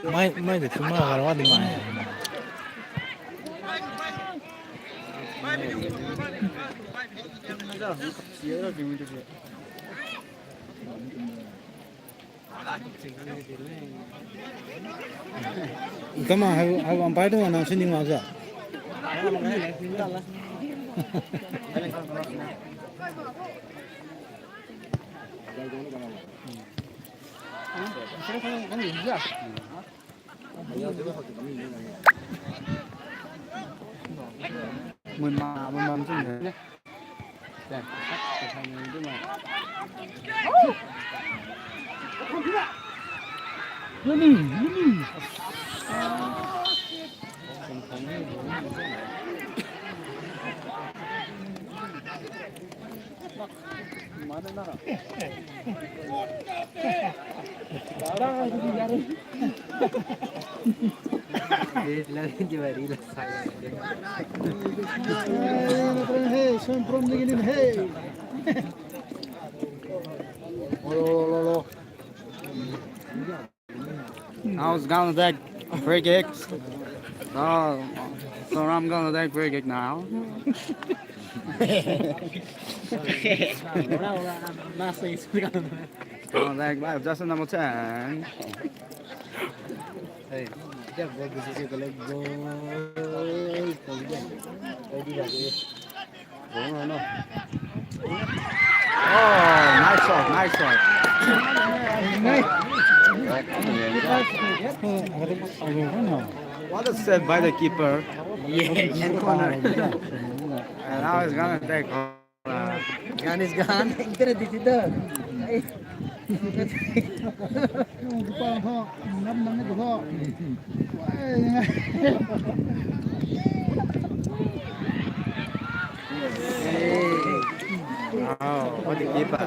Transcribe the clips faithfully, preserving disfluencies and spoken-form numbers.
Mai, mai de thuma garwa di mai. Kama hai, hai umpire tu nang sini ma ja. Mun ma, mun ma mun ma. Hey, son from the beginning, hey. Lo, lo, lo, lo. Now it's gonna take free kick. So, so I'm gonna take free kick now. Gonna take by Justin number ten. Hey, Oh, nice shot, nice shot. What a save by the keeper. Yeah, in corner. And now he's gonna take. Gun is gone. Ito na dito daw. Ay. Yung di pa ho, nam nam ito ho. Ay. Wow, what a keeper.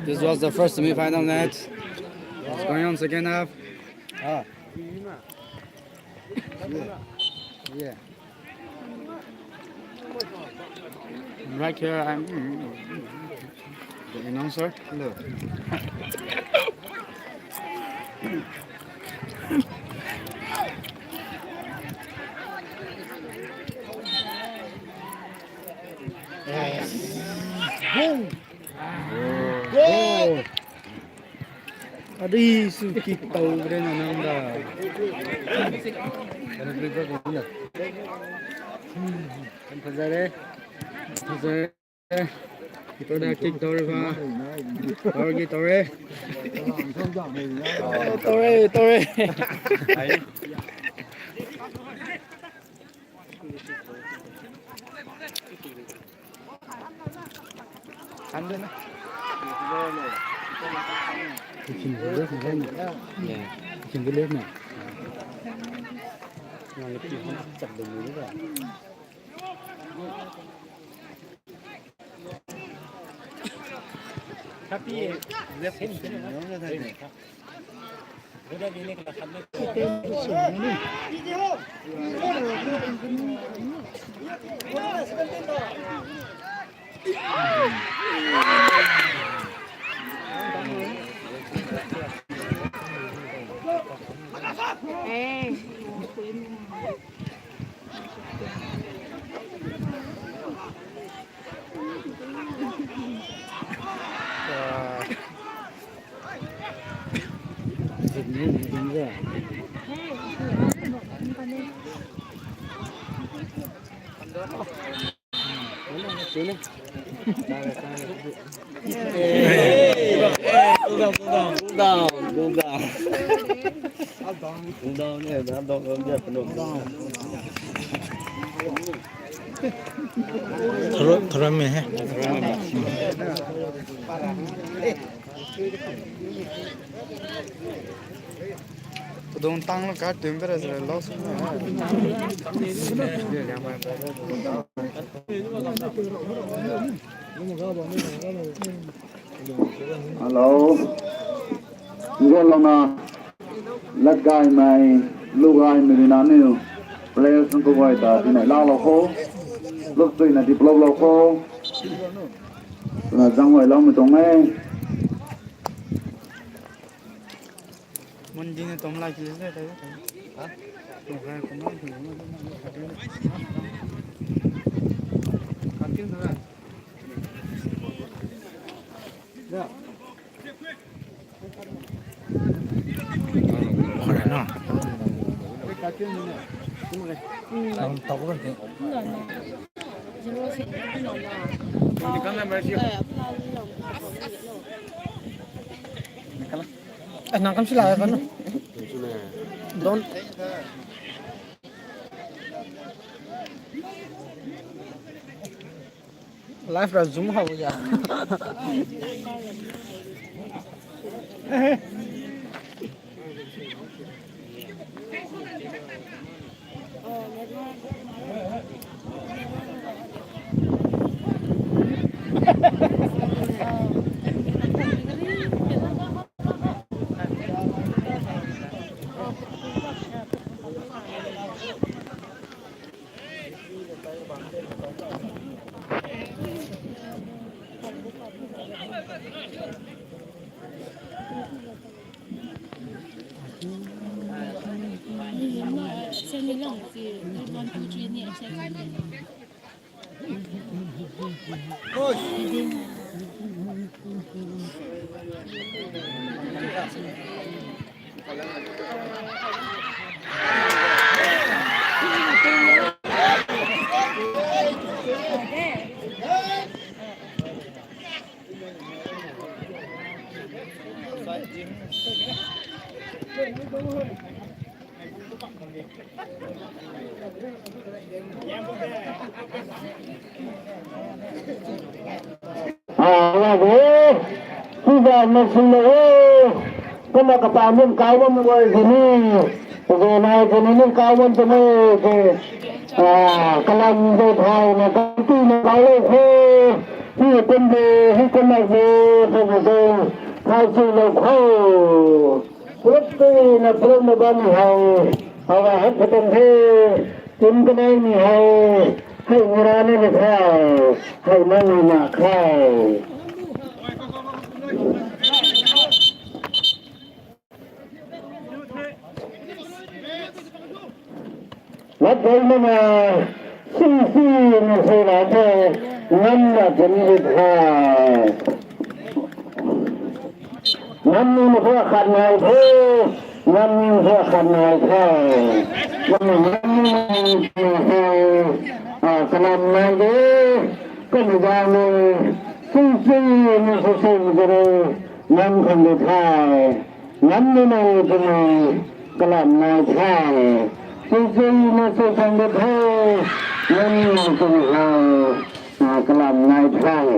This was the first semi-final match. It's going on second half. Ah. Yeah. Yeah. Right here, I'm the announcer. Hello. Yes. Boom. Goal. Adi su kick tao bre na nang da. Fazare. Fazare. Ito da kick tao re ba. Tao re, tao re. Oh, tao re, tao re. Thara, thara me he. Padung tang lo ka tum bera zara lo su. Hello. Ngelona ladgai mai, lugai mai rina niu. Players nung kuwai ta dinai la lo kho. Luktuina di block lo kho. Tuna jang wai lo mi tong e. Mun ding na tom lai ki le tai. Ha? Tong hai ko ma ki ma. Katin na. Ya. Khore na. Katin na. Kum le. Lam tak ko. Nikal na. Eh, nang kam sila kan. Don. Live ra zoom hao ya. Ah, wah de. Siga masin de. Kana kapa min kau bam wai sini. Kage nai sini min kau bam tu mai ke. Ah, kalam de thai na kati na kau lo kho. Hi pen de, hi pen na de, pen de. Thai si lo kho. Puluk tui na puluk na bam hai, hawa hat patan hai, tim kanai ni hai, hai ngara ni ni khai, hai mani na khai. Ladai mana sing sing na sai la de, ngam na jani de hai. Ngam ni na khat nai the, ngam ni na khat nai the. Ngam ni, ngam ni na hai, ah, kalam nai de, kani jang ni, sing sing ni sing sing de, ngam khan de thai. Ngam ni na kani kalam nai thai. Sing sing ni sing sing de thai. Ngam ni na kani hai, ah, kalam nai thai.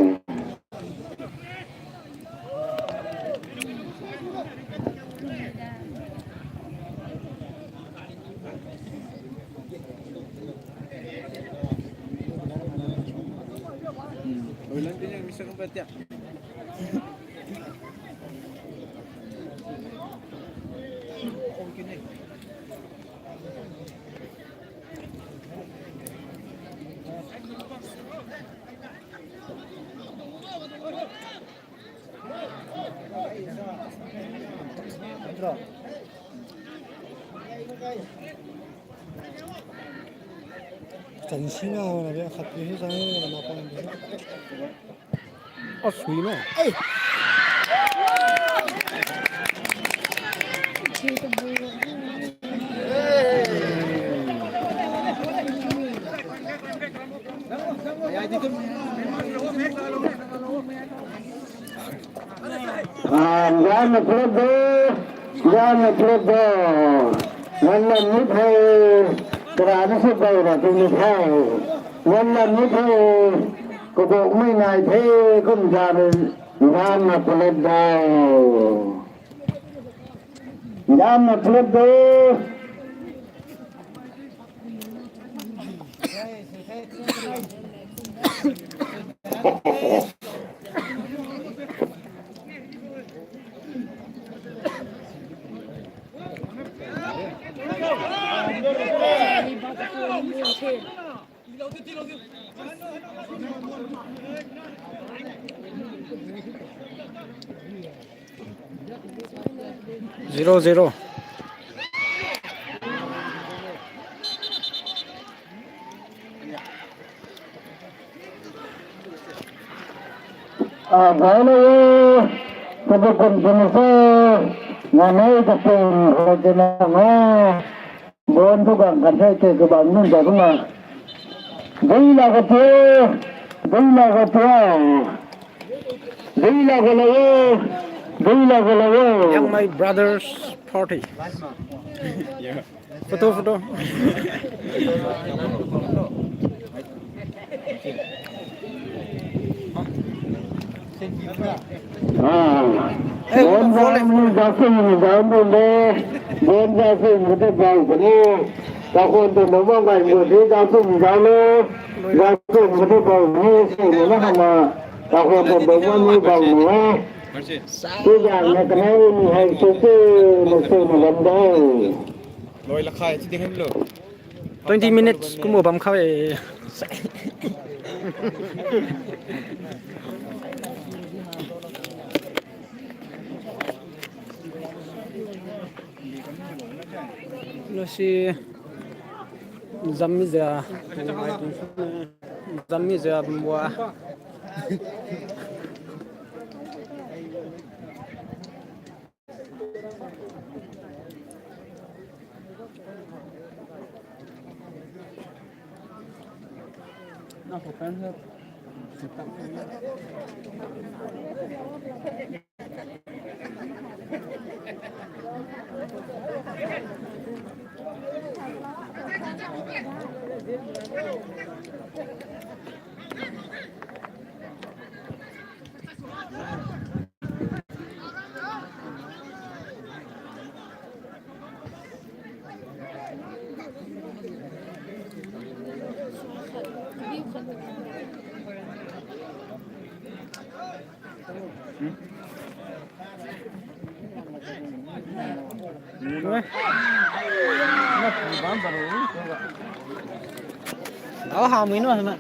Chansina na be khat pi hi jang na pa ni. Asui na. Ei. Plate do, jam na plate do. Ngan lam ni thai, kara na se bai ra tu ni thai. Ngan lam ni thai, kabok mai nai thai, kum jam, jam na plate do. Jam na plate do. Zero zero. Ah, bhai lo, kabu kum kum se, nganai kapeng, ho jena ngo. Bon tu gang kan sai te kabang nun da kuma. Dei la ka tiu, dei la ka tiu. Dei la ka la ye, dei la ka la ye. Young my brothers party. Yeah. Photo, photo. Ah. Eh, bon photo, jam ni, jam ni, jam ni de. Bon jam ni, mate bang ni. Takhon tu nama mai mo di, jam ni, jam ni. Jam ni, mate bang ni, si ni na hama. Takhon tu nama ni bang ni. Tu jam ni kana ni hai tu tu, ni si ni bang de. Loi la khai, chi ding hen lo. Twenty minutes kumbo bam kha-e. Lo si jam mi ja, jam mi ja bambo-a. Dao ha mui no ma.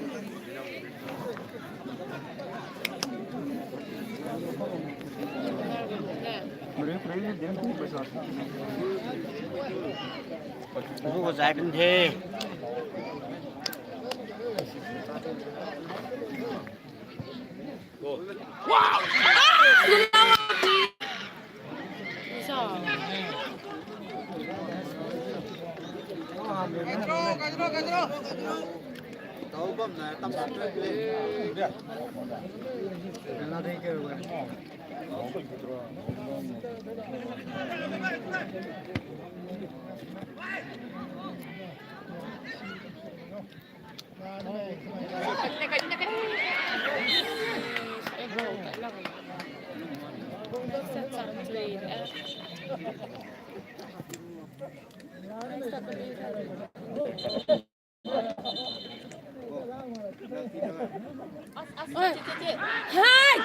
Hai!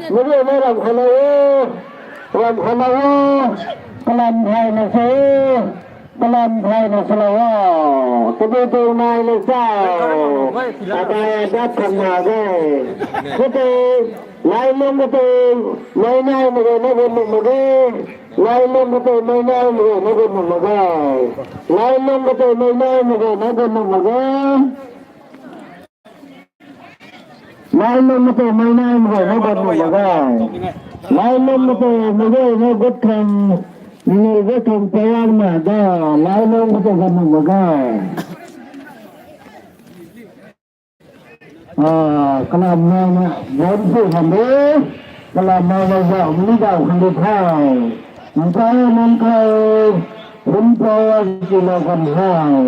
Mari, mari, ram khalao, ram khalao, kalam hai na se, kalam hai na se lao, kadu tu nai le sa, abai adat tham na de, kadu, lai long kadu, mai nai ma de, na gun ma de, lai long kadu, mai nai ma de, na gun ma de, lai long kadu, mai nai ma de, na gun ma de. Lailung mate mainai mate na gun lung maga. Lailung mate mate na gun khang ni gun khang payang maga. Lailung mate gun lung maga. Ah, kalam nai na, bonsu khande, kalam nai na, ya, mi dao khande thai. Nangkai, nangkai, hunpa, kilo kan hai.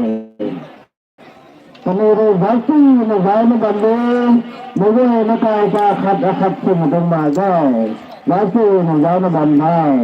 Kami ri, basi, na, zai, na, bamde, na, zai, na, kai, ka, khat, khat, si, na, dong, ma, zai. Basi, na, zai, na, bam, hai.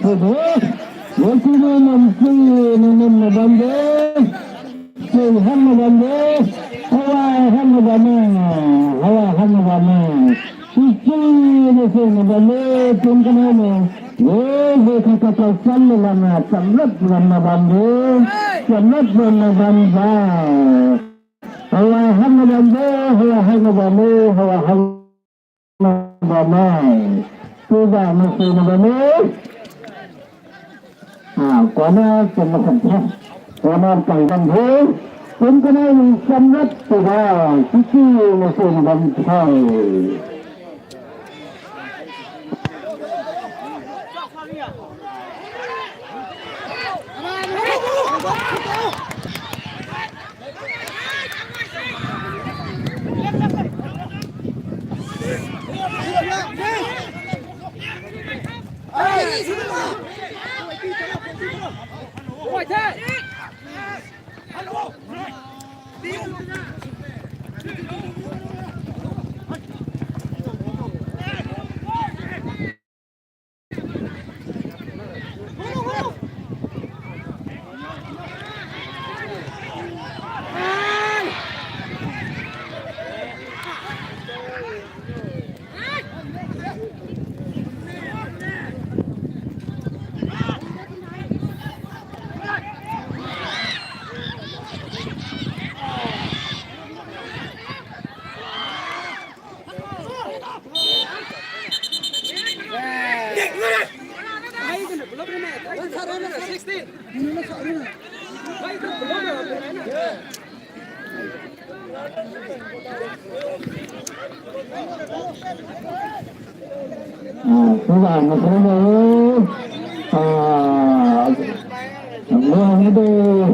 Hebe, wasi na namsi na nam na bamde, si ham na bamde, hawa ham na bamme, hawa ham na bamme, sisi na si na bamme, pun kana na, ye, ye kata kata san na lam na, chamlat lam na bamde, chamlat lam na bamde. Hawa ham na bamde, hawa ham na bamme, hawa ham na bamme. Tuda na si na bamme. Ah, corner, corner, corner. Corner pai bam hai. Pun kana ni samrat tuda. Sisi na si na bam hai. Ah, sudah, sudah. Ah, sudah, sudah.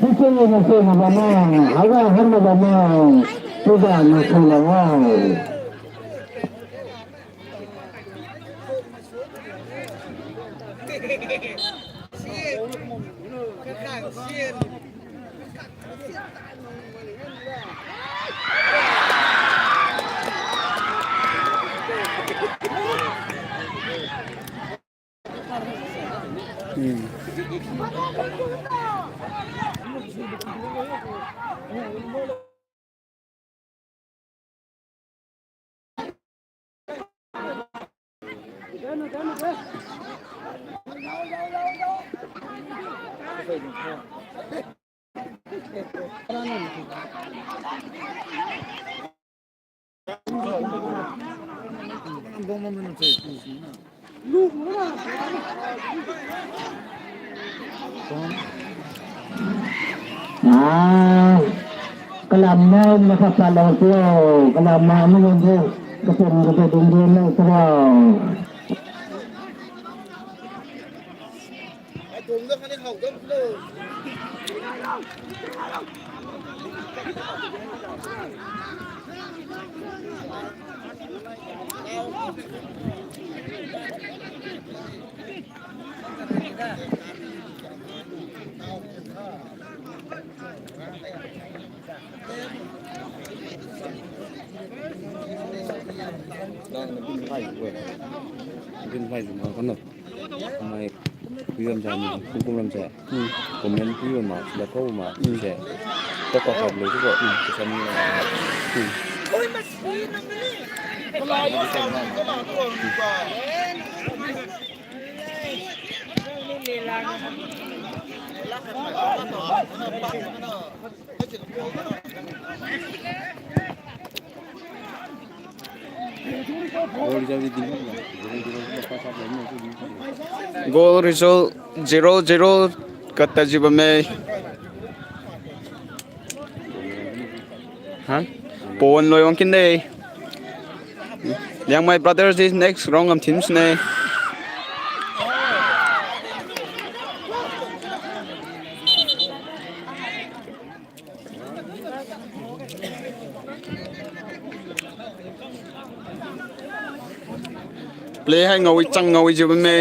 Sisi na si na bamang, hawa ham na bamang, sudah na si na wai. Ah, kalam mai na kapa lang tio, kalam mai na ngon tio, katum katum dungdung lang tio. Bin phai zuma kano. Mai, kuiram sa ni, kukum ram sa. Hmm. Comment kuiram ma, sida kau ma, hmm, se. Kau kau kau lu ko. Hmm. Kesan ni. Hmm. Goal result zero zero kata jiu bamme. Ha? Pawan loi wang kinde. Liangmai Brothers is next round kam teams ne. Play hai ngaowi chang ngaowi jiu bamme.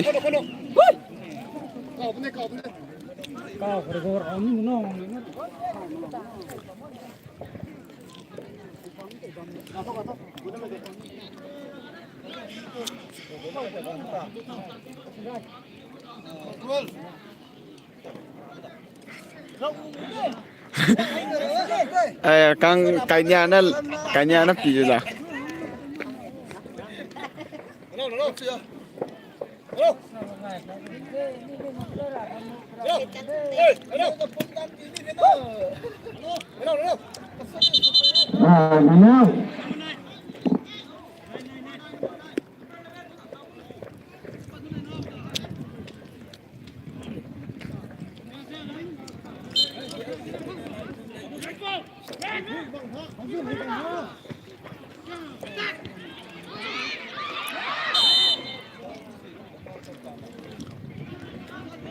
Eh, kang kainia na, kainia na pi la. Ah, Daniel.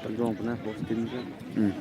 Padrong pana host team se. Hmm.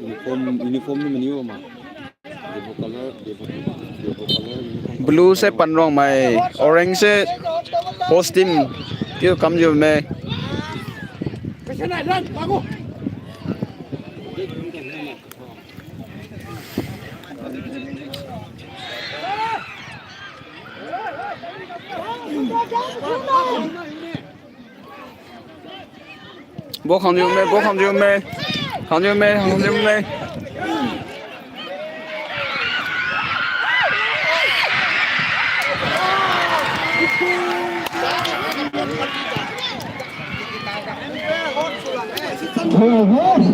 Uniform, uniform ni maniu ma. Blue se Panrong mai, orange se host team. Tiu kamjiu me. Bo khangjiu me, bo khangjiu me. Khangjiu me, khangjiu me. Hello, boss.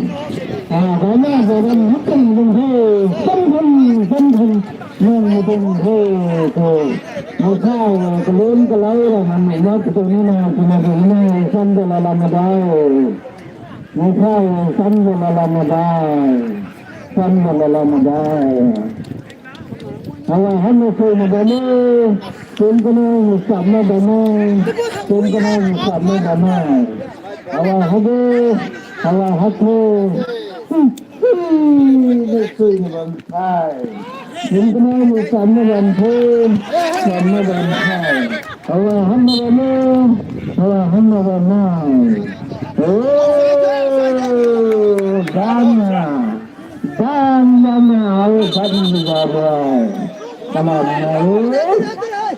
Ah, bo na, bo na, hukum dum he. Kum dum, kum dum. Nang dum he ko. Masa, kalun kalai ra, nang mai na, kutu ni na, kuna dum na, san de la la ma dai. Masa, san de la la ma dai. San de la la ma dai. Awa, han mo ko ma dai le. Kum kanai ni samna bamai. Kum kanai ni samna bamai. Awa hage, awa hake. Ni sui ni bam sai. Kum kanai ni samna bam sai. Samna bam sai. Awa hamna bam. Awa hamna bam. Oh, dana. Dan, dan, au, dan, dan, dan. Kalam nai.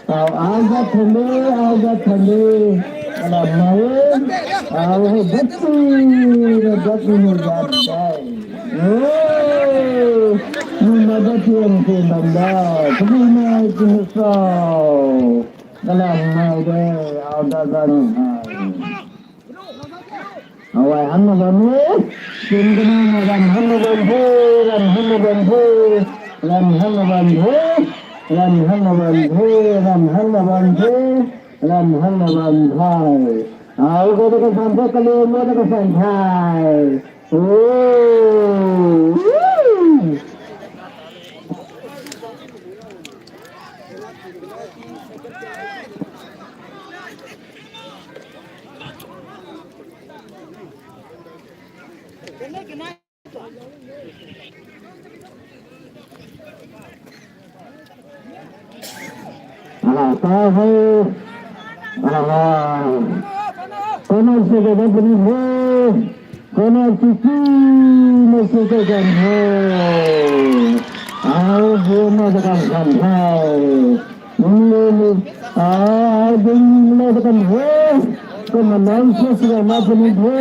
Au, au, dan, dan, au, dan, dan. Kalam nai. Au, hai, dan, dan, dan, dan, dan. Eh, ni ma dan, dan, dan, dan, dan. Kami nai, kami sao. Kalam nai de, au, dan, dan, dan. Awai, hamna bam e. Kum kanai na ram hamna bam e, ram hamna bam e, ram hamna bam e, ram hamna bam e, ram hamna bam e, ram hamna bam e. Au, ko de kasan thai, kali mo de kasan thai. Oh. Ah, ta hai. Ah. Corner se ga bani ho. Corner se si, ma se ga gan ho. Ah, ho ma ga gan gan hai. Ni, ni, ah, ding le de kan he. Ko ma long shot ga ma puni he.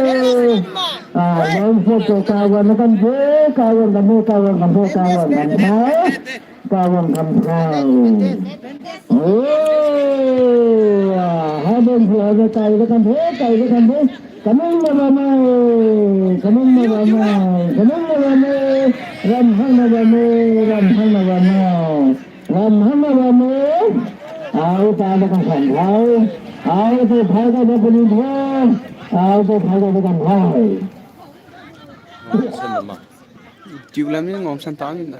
Ah, long shot ko kawan kan he, kawan kan he, kawan kan he, kawan kan he. Kawan kan he. Oh, ah, ha dong si ha de kai de kan he, kai de kan he. Kanung ma ba mai, kanung ma ba mai, kanung ma ba mai. Ram hang ma ba mai, ram hang ma ba mai. Ram hang ma ba mai. Au ta da kan san hau. Au ta phai da da puni hau. Au ta phai da da kan hau. Tiu lam ni ngom san ta ni na.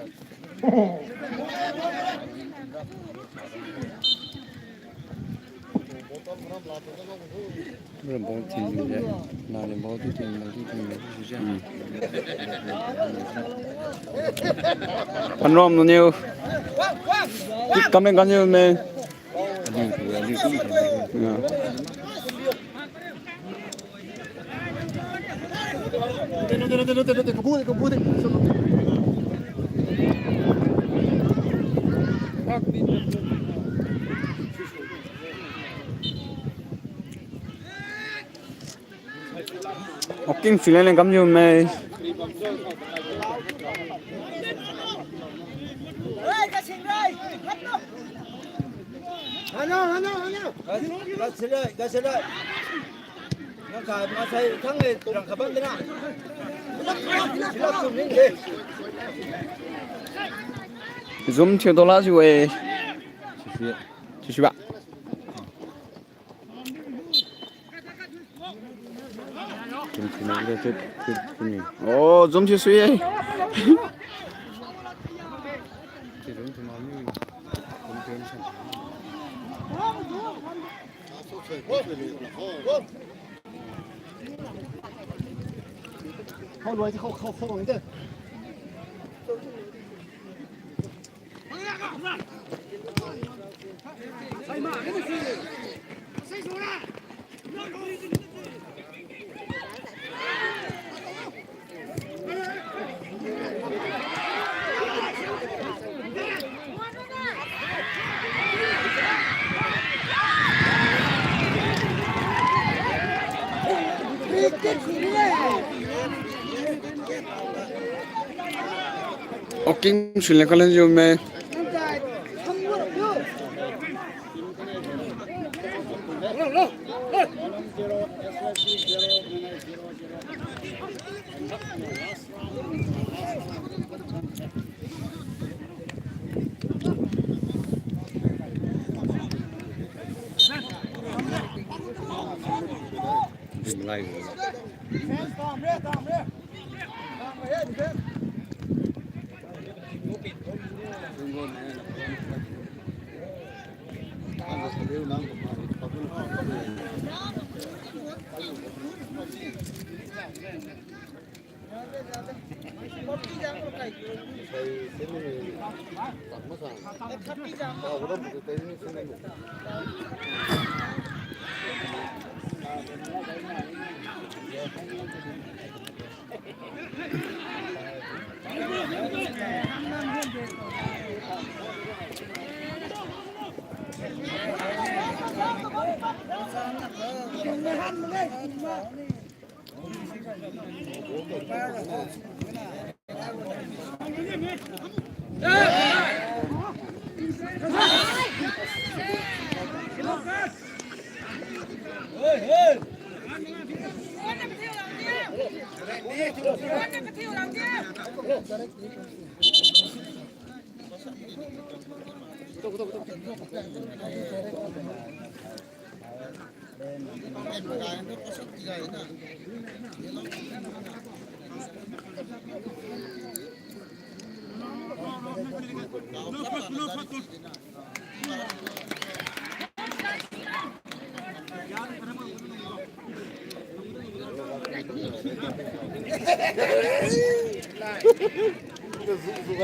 Bro, ball team ni je. Na ni ball team, ball team ni je. Hmm. Panrom no niu. Tik kam leng kan niu me. Aliu, aliu. Ya. Oking sui leng kam niu me. Hana, hana, hana. Ga, ga silai, ga silai. Nang ka, masai thang e, rang kaban dena. Silap sum ning de. Zoom thiu dola jiu e. Sisi. Sisi ba. Zoom thiu na de, thiu, thiu, thiu ni. Oh, zoom thiu sui e. Oking sui leng kalan jiu me.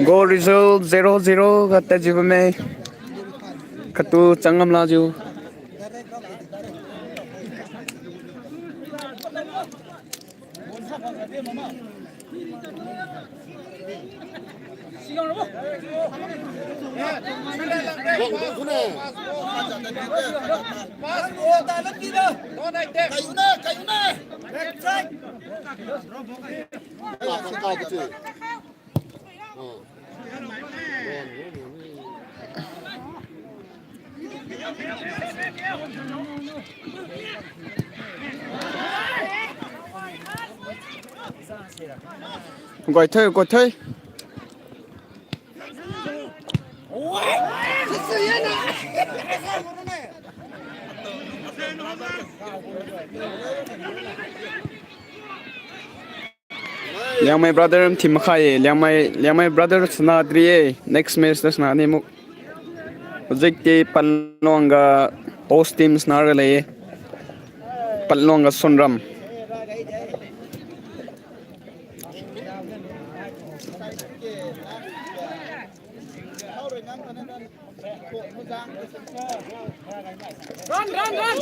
Goal result zero zero ga tadjiu bamme. Katu changam lajiu. Goi thoi, goi thoi. Liangmai brother team makhai, Liangmai, Liangmai brother sanadri-e, next match da sanani mu. Hujikti Panlong ga host team sanara lei. Panlong ga Sonram. Run, run, run.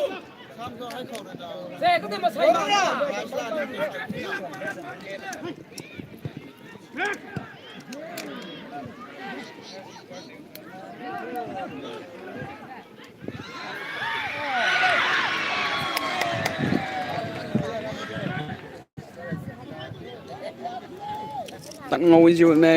Tang ngao jiu ne.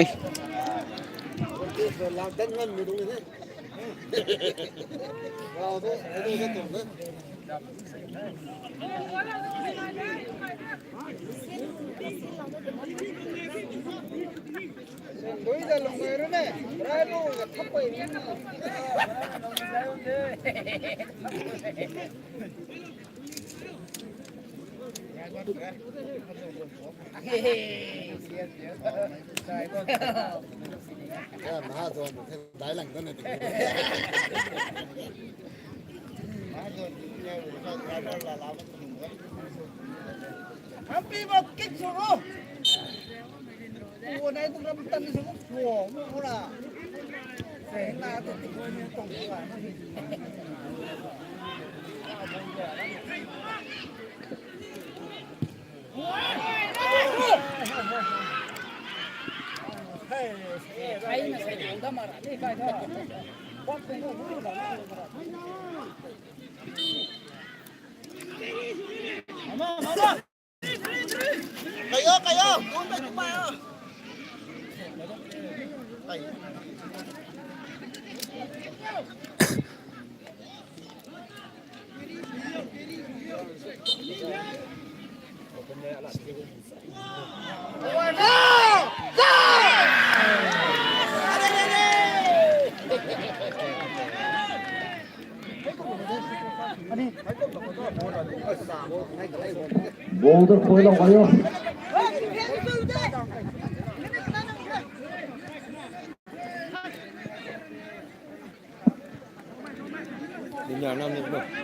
Ball tu poi lo kayo.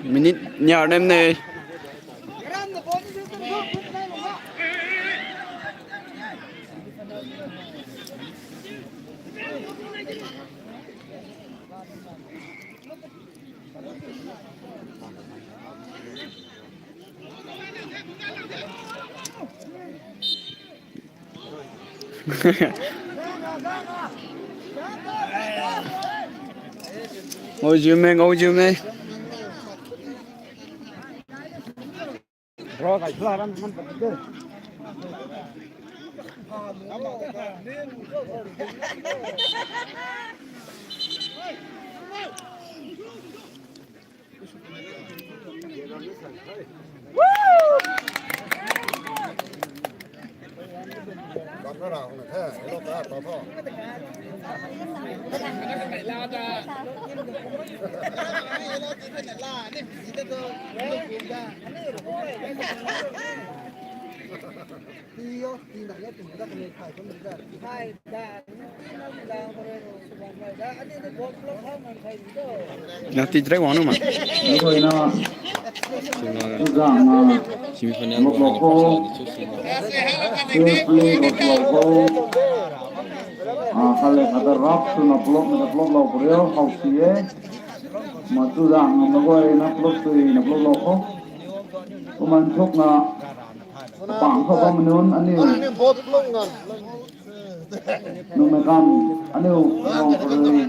Minute niar nem ne. Ngaojiu me, ngaojiu me. Nati jrek wangnu ma. Semifinal. Ah, kale kata rap tu na plop na plop lau prio, hau si e. Matu jang na magoi na plop tu na plop lau ko. Kuman thuk na pang kha ba manun aniu. Numei kam aniu wang pari.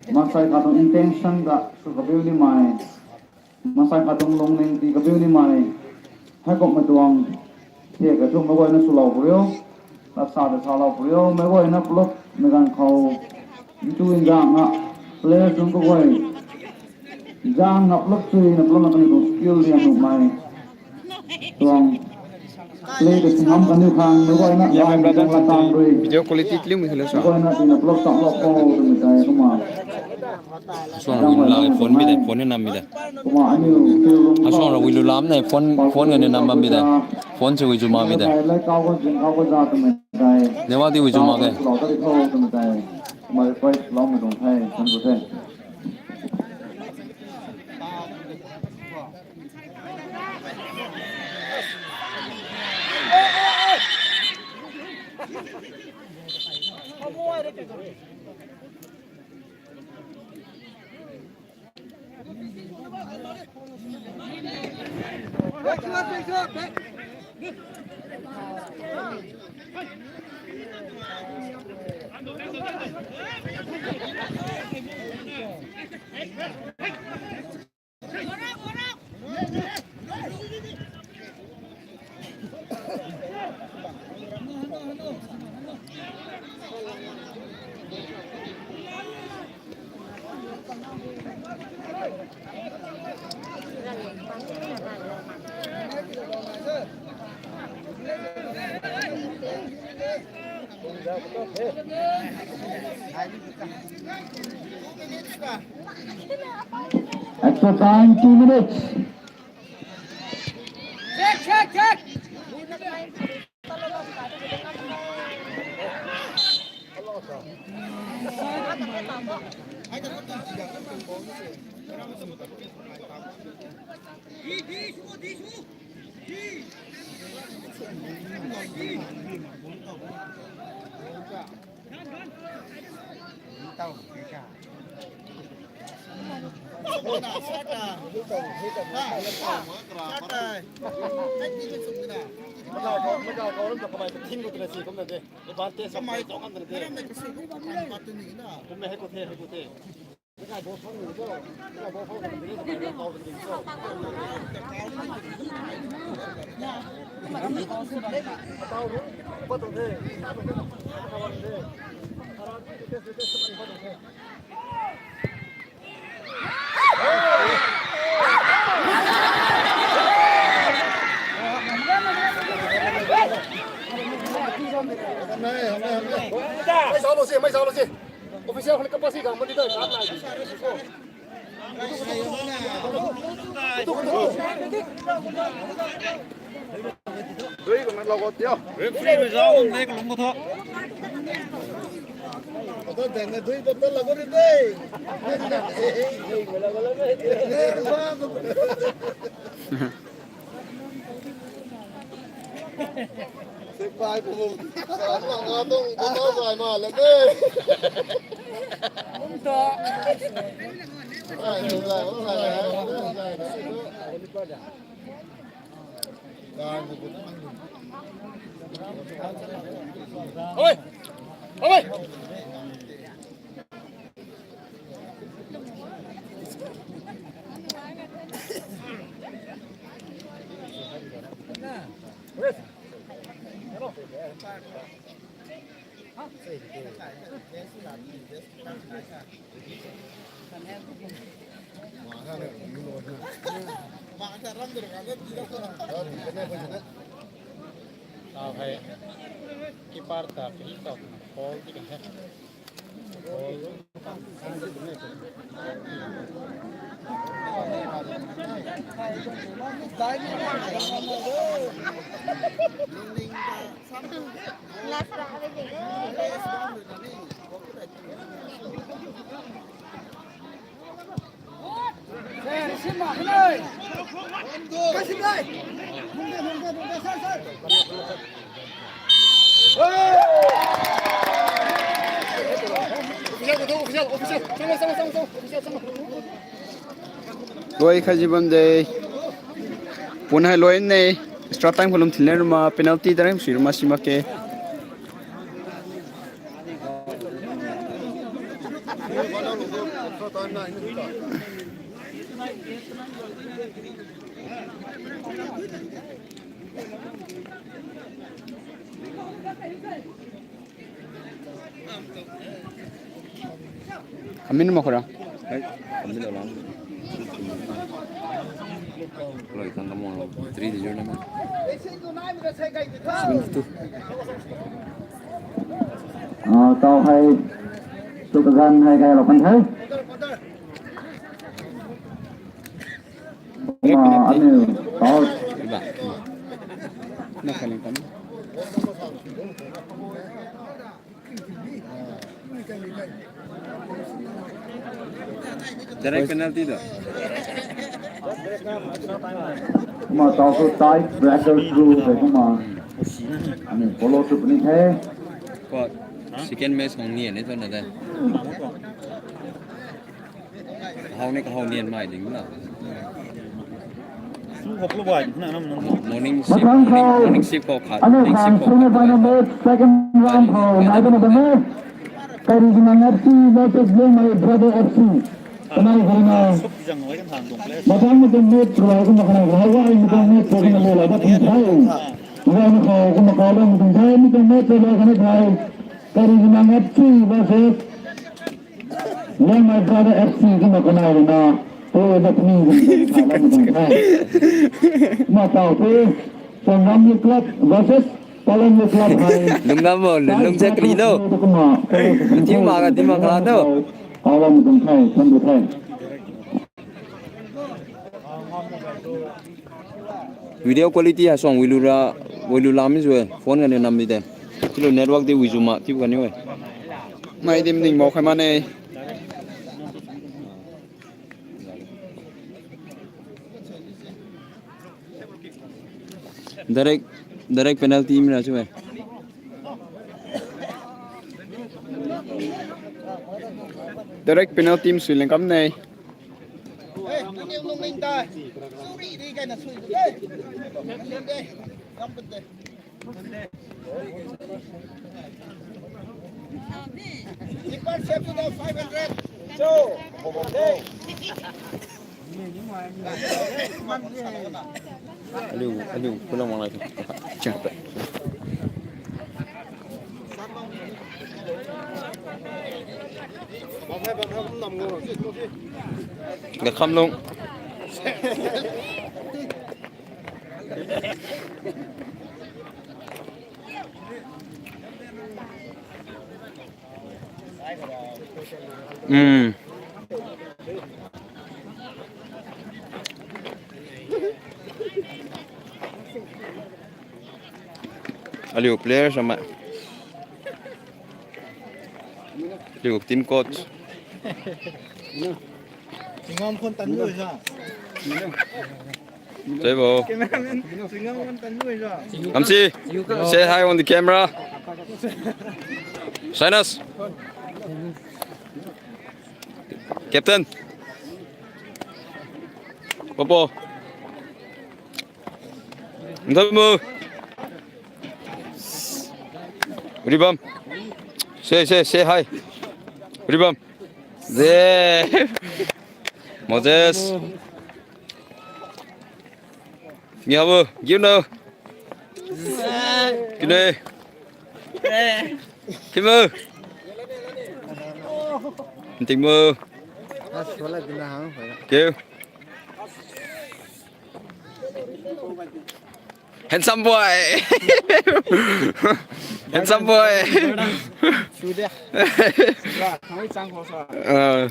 Maksai khatung intention ga su kabiu ni mai. Maksai khatung lungning ti kabiu ni mai. Haikum matuang. Thia kathum magoi na su lau prio. Tasa tasa lau prio. Magoi na plop megan khau. Itu injang na. Player sung kagoi. Jang na plop tui na plop na kani skill dia nuk mai. Tuang. Play the singam kani khang, nugo ina. Yeah, my brother, la tang rui. Video quality clear mi khalo sa. Nugo ina tina plop tam lok ko, tu mi tai kuma. Suang ra wilu la phone mi de, phone ni nam mi de. Kuma aniu. Asuang ra wilu lam ne, phone, phone ga ni nam bam mi de. Phone si wijiu ma mi de. Lai kau ko jing kau ko ja tu mi tai. Newa di wijiu ma ke. Lo ta di ko tu mi tai. Kuma request lo mi dong thai, kan tu thai. Extra time, two minutes. Mai sao lo si, mai sao lo si. Official khali kapasi ga mati da, sat lai. Dui ko na logo tio. Referee result on dek lungko tho. Oi! Oi! Tao hai keeper ta pili tao, ball di kan hai. Ball. Loi khaiji bamde. Pon hai loi ne. Extra time khalum thinle ruma penalty tareng sui ruma simak ke. Amin mo khora. Hai, amin lo lang. Loi tang kamo lo, three zero na ma. Seventy two. Ah, tao hai, tu kagan hai kai lo kan hai. Direct penalty. Anu, foul. Diba? Na kaning kam. Direct penalty do. Kuma tao su tight breaker through de kuma. Anu, follow through puni the. Ko, second match kong ni ne to na de. Kahao ni kahao nian mai ding na. Morning shift, morning, morning shift ko khat, morning shift ko khat. Second round ko nai bana bana. Kari Ginang F C versus Liangmai Brother F C. Kanai harina. Matang matang match ko kuma kanai harina matang match ko kuma le la ba tum thai. Wai na ko kuma ka la matang thai matang match ko la kanai thai. Kari Ginang F C versus Liangmai Brother F C kuma kanai na, eh, Japanese. Matao te, Sangam Youth Club versus Palam Youth Club hai. Lungam mo, lungam je kali no. Kuma, tiu ma ga di ma kala no. Alam dum thai, sambu thai. Video quality ha suang wilu ra, wilu lam mi sue. Phone ganiu nam di de. Chiulo network di wijiu ma, chiu ganiu we. Mai dim ding mo khai mane. Direct, direct penalty mi ra chiu we. Direct penalty mi sui leng kam ne. Aliu, aliu, kulang wang lai. Cha. Ga kham long. Hmm. Aliu player sama. Liu team coach. Singam khon tan lu sa. Jaibo. Cameraman, Singam khon tan lu sa. Kamsi, say hi on the camera. Sinus. Captain. Popo. Ntamu. Ribam. Say, say, say hi. Ribam. There. Moses. Ngiabu, give now. Kine. Kimu. Ntingmu. Give. Handsome boy. Handsome boy. Uh,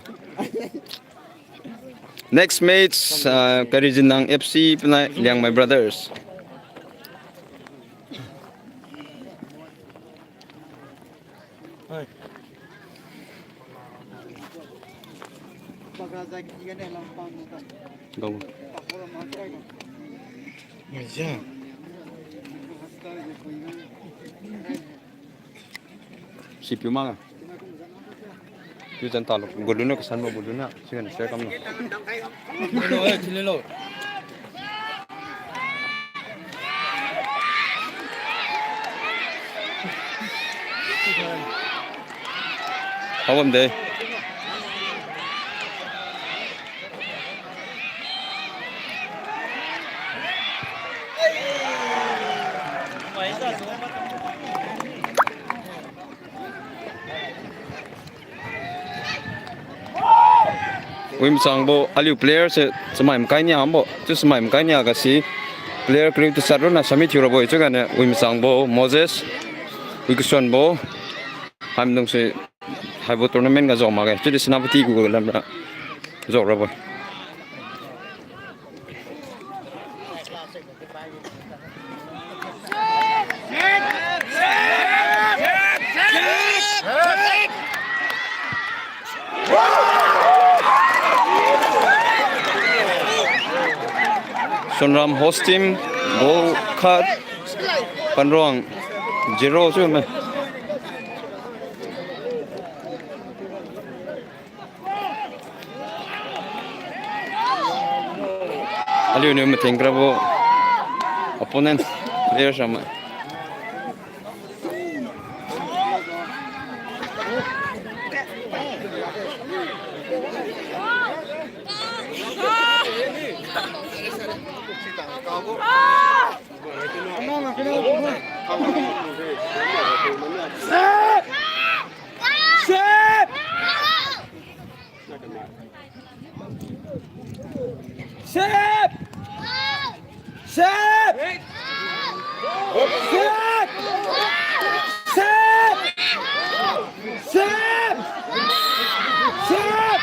next match, uh, Karizinang F C pinai Liangmai Brothers. Go. Maya. Sipiu ma. Piu chan talo. Gulu na kasan mo gulu na. Sigan share kam na. Lo, eh, chile lo. Hawam de. Wimsangbo aliu player se chamai makai nia ambo. Chiu chamai makai nia gasi player kariu tu sat ronna sami thiu rabo-e chiuganiu Wimsangbo Moses, Wikisonbo, haimdung se haibo tournament ga zao makge. Chiudi Senapati gu lamra zao rabo-e. Sonram host team, goal khat, Panruang zero chiu me. Aliuniu mathing karabo opponent player sama. Set! Set! Set! Set! Set! Set! Set! Set!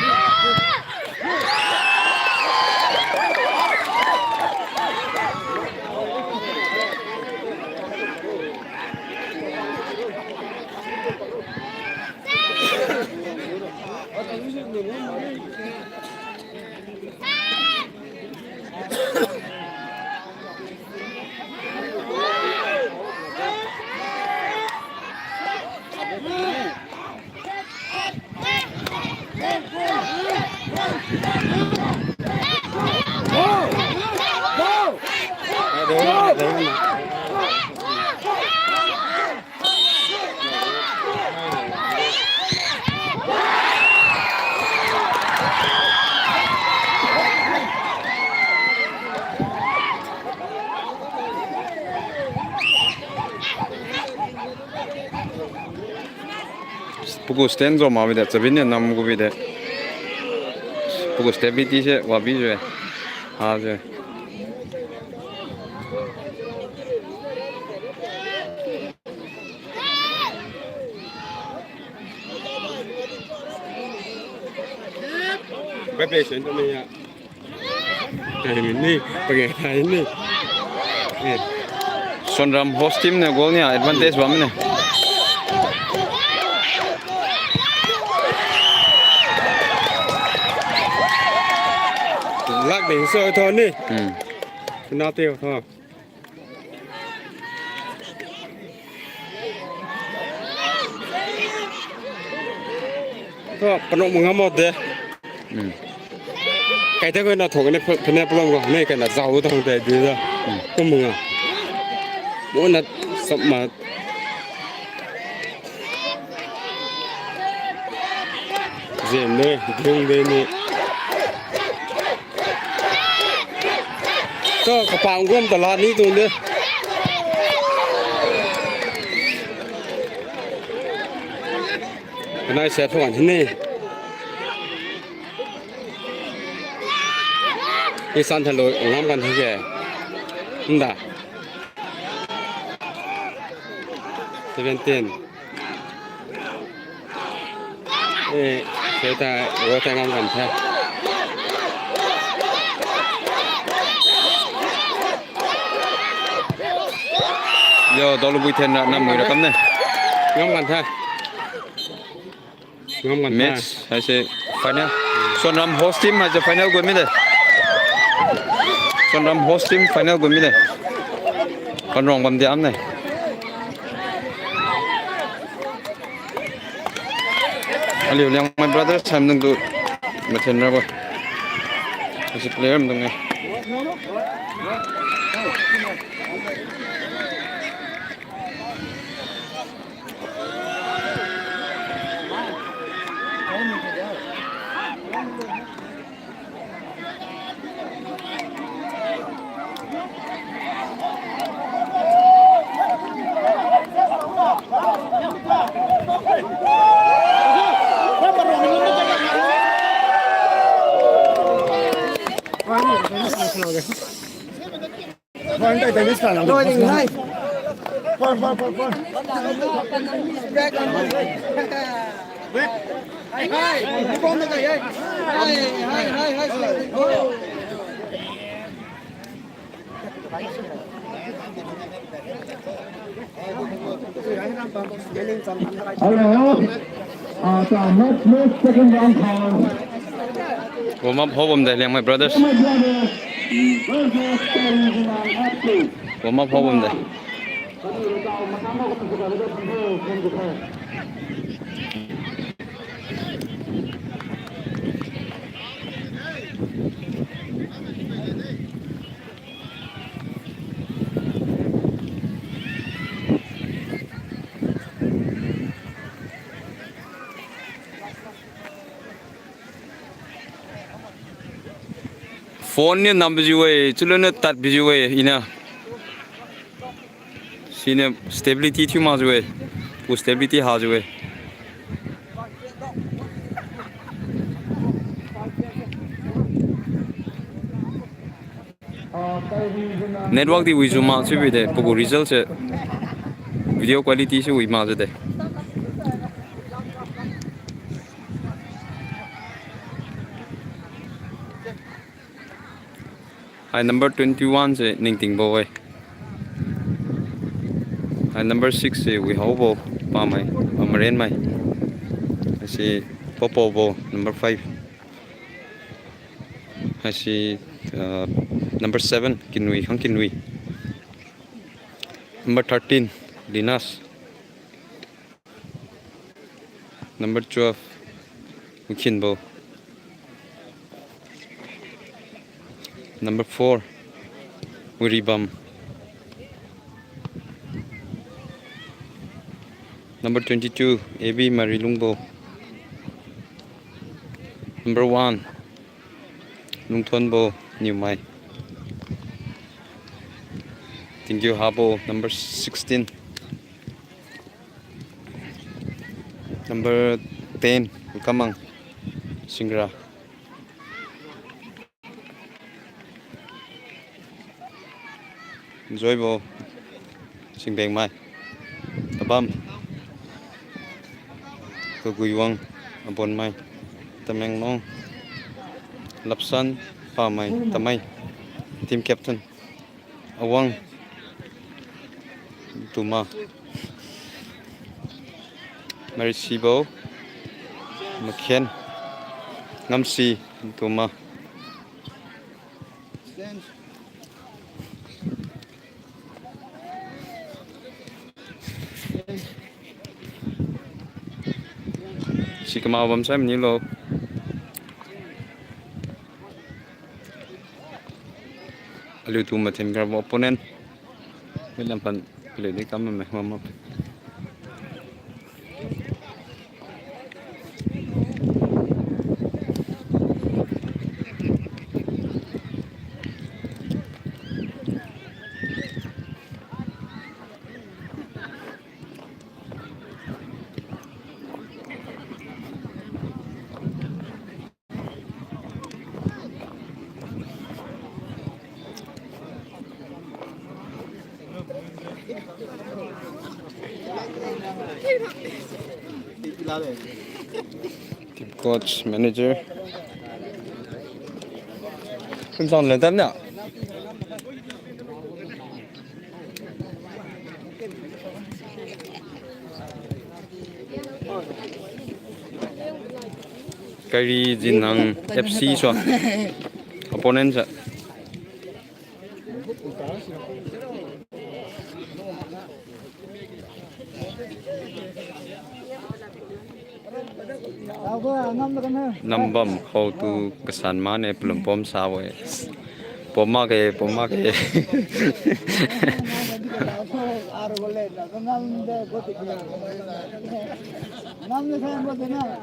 Pagu stand zao ma bide, chabin niu nam gu bide. Pagu stability se wabi jiu-e. Ha jiu-e. Bai play sen tu mei ya. Kai ni, pakai kai ni. Eh. Sonram host team niu goal niu advantage bam ne. Lak ding so tho ni. Hmm. Kina te tho. Tho, panok mangam mo de. Hmm. Kai te ko na thok ne phe-, phene pelong ko. Ne kai na zau ta hong te di da. Hmm. Kum manga. Mo na sap ma. Zem ne, dung de ni. To, kapang gom ta la ni tu de. Kanai se thuan ni. Isan thalo ngam kan thige. Nda. Seventeen. Eh, seta, wo ta ngam kan tha. Yo, dolu bui then ra, nam mui ra kam ne. Ngam kan tha. Ngam kan tha. Match haise final. Sonram host team haise final gu mide. Sonram host team final gu mide. Panrong bam diam ne. Aliu Liangmai brothers ham nung tu mathen rabo. Haise player mdung ne. Hello. Ah, ta match, match second round kha. Warm up hobam de Liangmai brothers. Warm up hobam de. Phone niu nambijiu-e, chuluniu tadbijiu-e, iniu. Siniu stability thiu makjiu-e. Pu stability hajiu-e. Network di wijiu mak chiubi de, pagu result se video quality se wi makjiu de. Hai number twenty-one se Ningtingbo-e. Hai number six se Wihaobo, pamai, pamarenmai. Haise Popobo, number five. Haise, uh, number seven, Kinwi, Khang Kinwi. Number thirteen, Linas. Number twelve, Wikhinbo. Number four, Wiribam. Number twenty-two, A B Marilungbo. Number one, Lungthonbo Niumai. Tingkiu Habo, number sixteen. Number ten, Kamang Singra. Joybo Singbengmai. Abam Kaguiwang Abonmai. Tamenglong Lapsan Pamai Tamai. Team captain Awang Tuma. Marisibo Makhen Ngamsi Tuma. Kamao bam sai manilo. Aliu tu mathen karabo opponent. Milam pan paliu di kam me mama. Team coach, manager. Kun sang le tam na. Kari Jinang F C so. Opponent sa. Nambam khao tu kasan mane palum pom sa we. Pom ma ke, pom ma ke.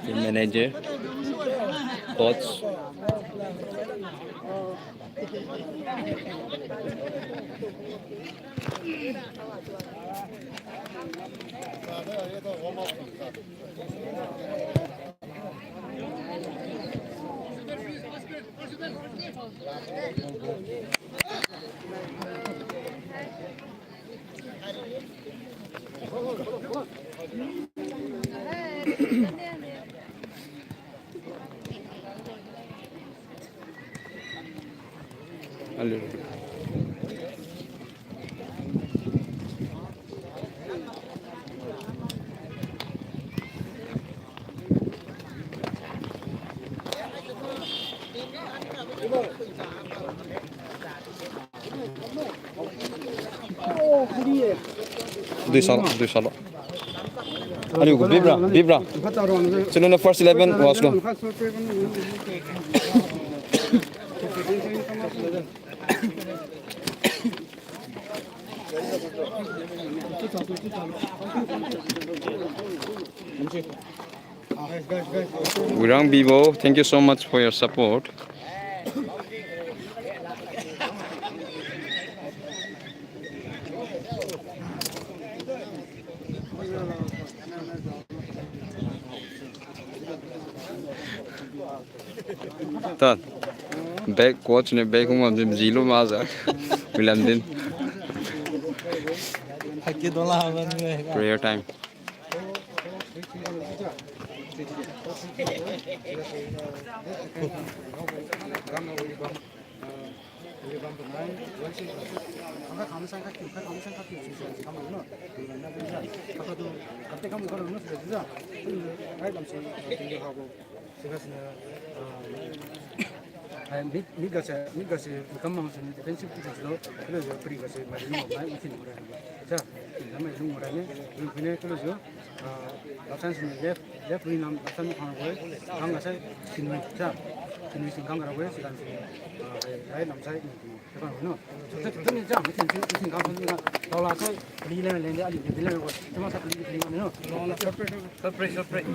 Team manager, coach. Dui salo, dui salo. Aliu gu bibra, bibra. Sino na first eleven was go. Wirang Bibo, thank you so much for your support. Ta. Back coach ne back hung am jim jilu ma ja. William din. Prayer time. Hai, mid, mid gase, mid gase, kamang se defensive position lo, kilo jo pri gase, mai nu mai, isin mo ra. Sa, isin mai nu mo ra ne, isin pine kilo jo, ah, left side se left, left wing nam, left side khang ra we, khang gase, sin mai, sa, sin mai sin khang ra we, sidan se, ah, hai, hai nam sai, isin mo. Separate, separate.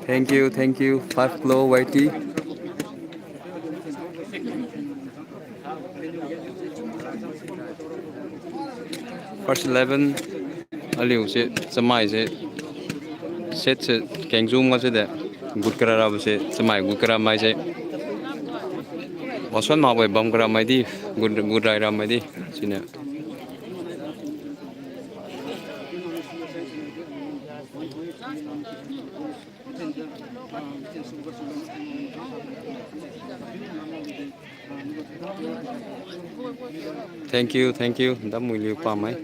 Thank you, thank you, five kilo Y T. First eleven, aliu se, chamai se, set se, kengzum ga se de, gutkara rabo se, chamai gutkara mai se. Wason maboi bam kara mai di, gud-, gudrai ra mai di, siniu. Thank you, thank you. Damui liu pamai.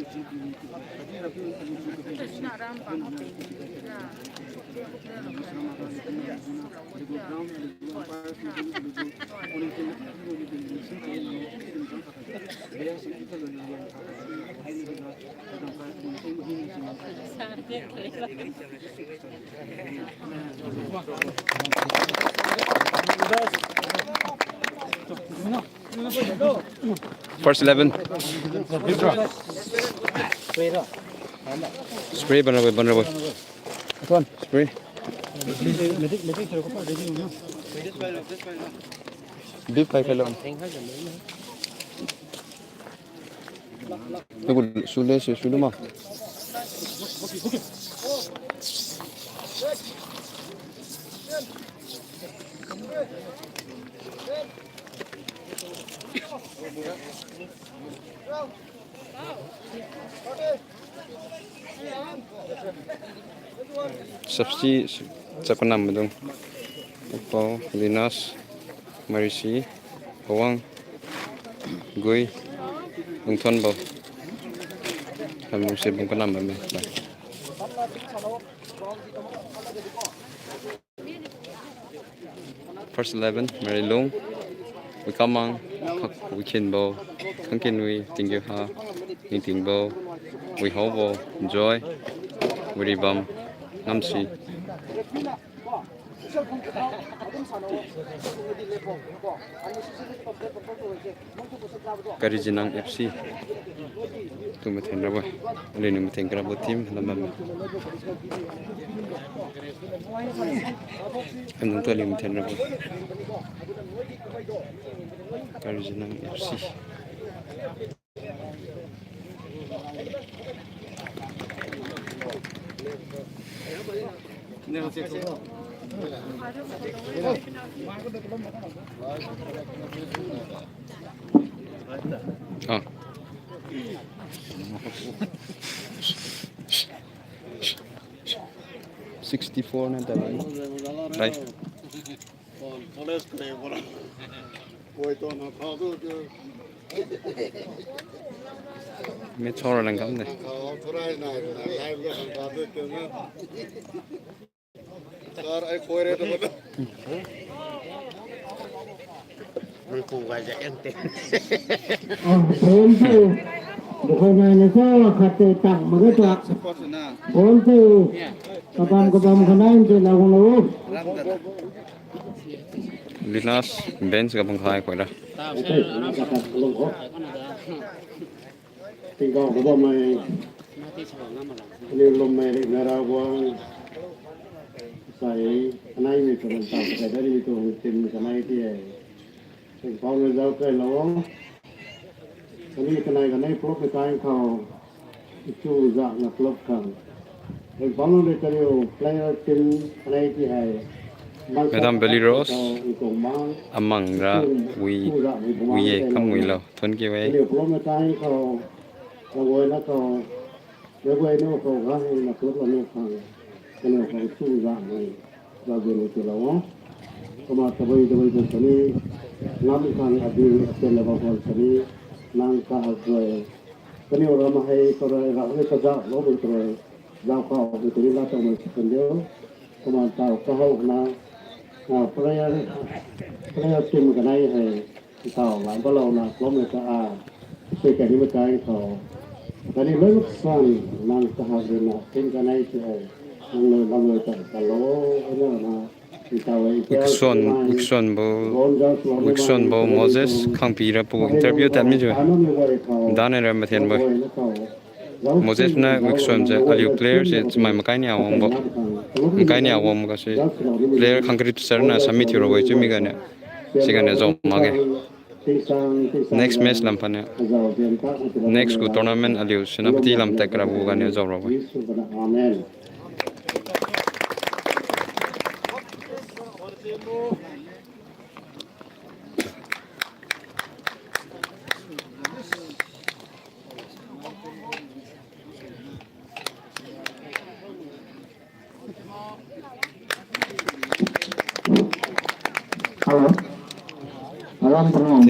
First eleven. Spray ban rabo, ban rabo. Spray. Bip pai khailo. Tugu sule se sule ma. Substitute chapkanam maidung. Pao, Linus, Marisi, Pawang, Gui, Lungthonbo. Hamlungse bung kanam bamme. First eleven, Marilung, Wikamang, Khak-, Wikhinbo, Khangkinwi, Tinggiuha, Ningtingbo, Wihaobo, Joy, Wiribam, Namsi. Karijinang F C. Tu mathen rabo. Aliuniu mathen karabo team lam bamme. Anung tu aliu mathen rabo. Karijinang F C. Ah. Sixty-four na tadi. Right. Mechora langkam de. Mangku ga ja ente. Ah, phone tu. Bukan main sa khat tu tang maga tu. Phone tu. Kabam kabam kanai tu lagu lo. Linus bench ga bangkhai koira. Tingkau kabam mai. Aliu lum mai ri nara wang. Sai kanai mi tu ranta sai dari tu team kanai ti ai. Tingkau mai jao kai lo. Kani kanai kanai plop kai khau. Ichu ja na plop khang. Ringpang lung de kariu player team kanai ti hai. Madam Belly Rose, Amang ra wi, wi ye kam wi lo. Thon ki wei. Kariu plot matai khao, kawai na khao, kawai na khao ga hai na plot la na khao. Kariu khao chu ga hai. Ga gu ni tu la wa. Kama tabai tabai tu sani. Ngam khang adi chen la ba khao sani. Nang ka ha gu. Kaniu ra mahai kara ra wi kaja lo bu kara. Jao khao bu tuni la tao mai chicken diu. Kaman tao kahao na, ah, player, player team kanai hai. Tao lan palao na kilometer a. Second ni matai khao. Kani loi san nang kahak na team kanai si hai. Nang loi lam loi tao talo na na. Wikson, Wikson bo, Wikson bo Moses Khangpi ra pu interview tad mijiu. Dane ra mathen bo. Moses na Wikson se aliu player se chamai makai ni awang bo. Makai ni awang bo ga se player khang kari sar na submit thiu rabo chiu mi ga ne. Siga ne zom makge. Next match lam phan ne. Next gu tournament aliu Senapati lam tad kara bo ga ne zom rabo. Amen. Aram tengah.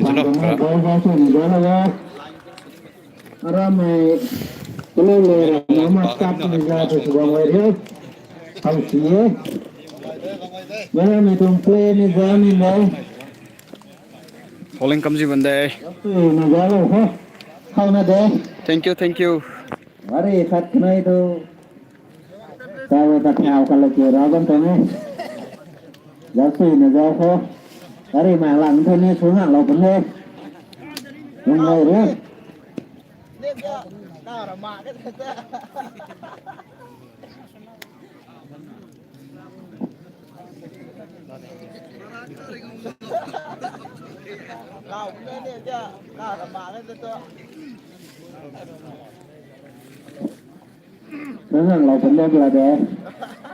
Aram mai, kalo le, nama start ni ja tu subang wai rio. Hau si ye. Mana ni tung play ni ja ni le. Polling kamji bande. Ni ja lo ho. Hau na de. Thank you, thank you. Wari khat kanai tu. Tawe ta thau kala ke ra bam tong e. Jao sui na jao kho. Kari ma lang thon ni su ngak lo pun le. Lung lai re. Sanglang lau pandai bla de.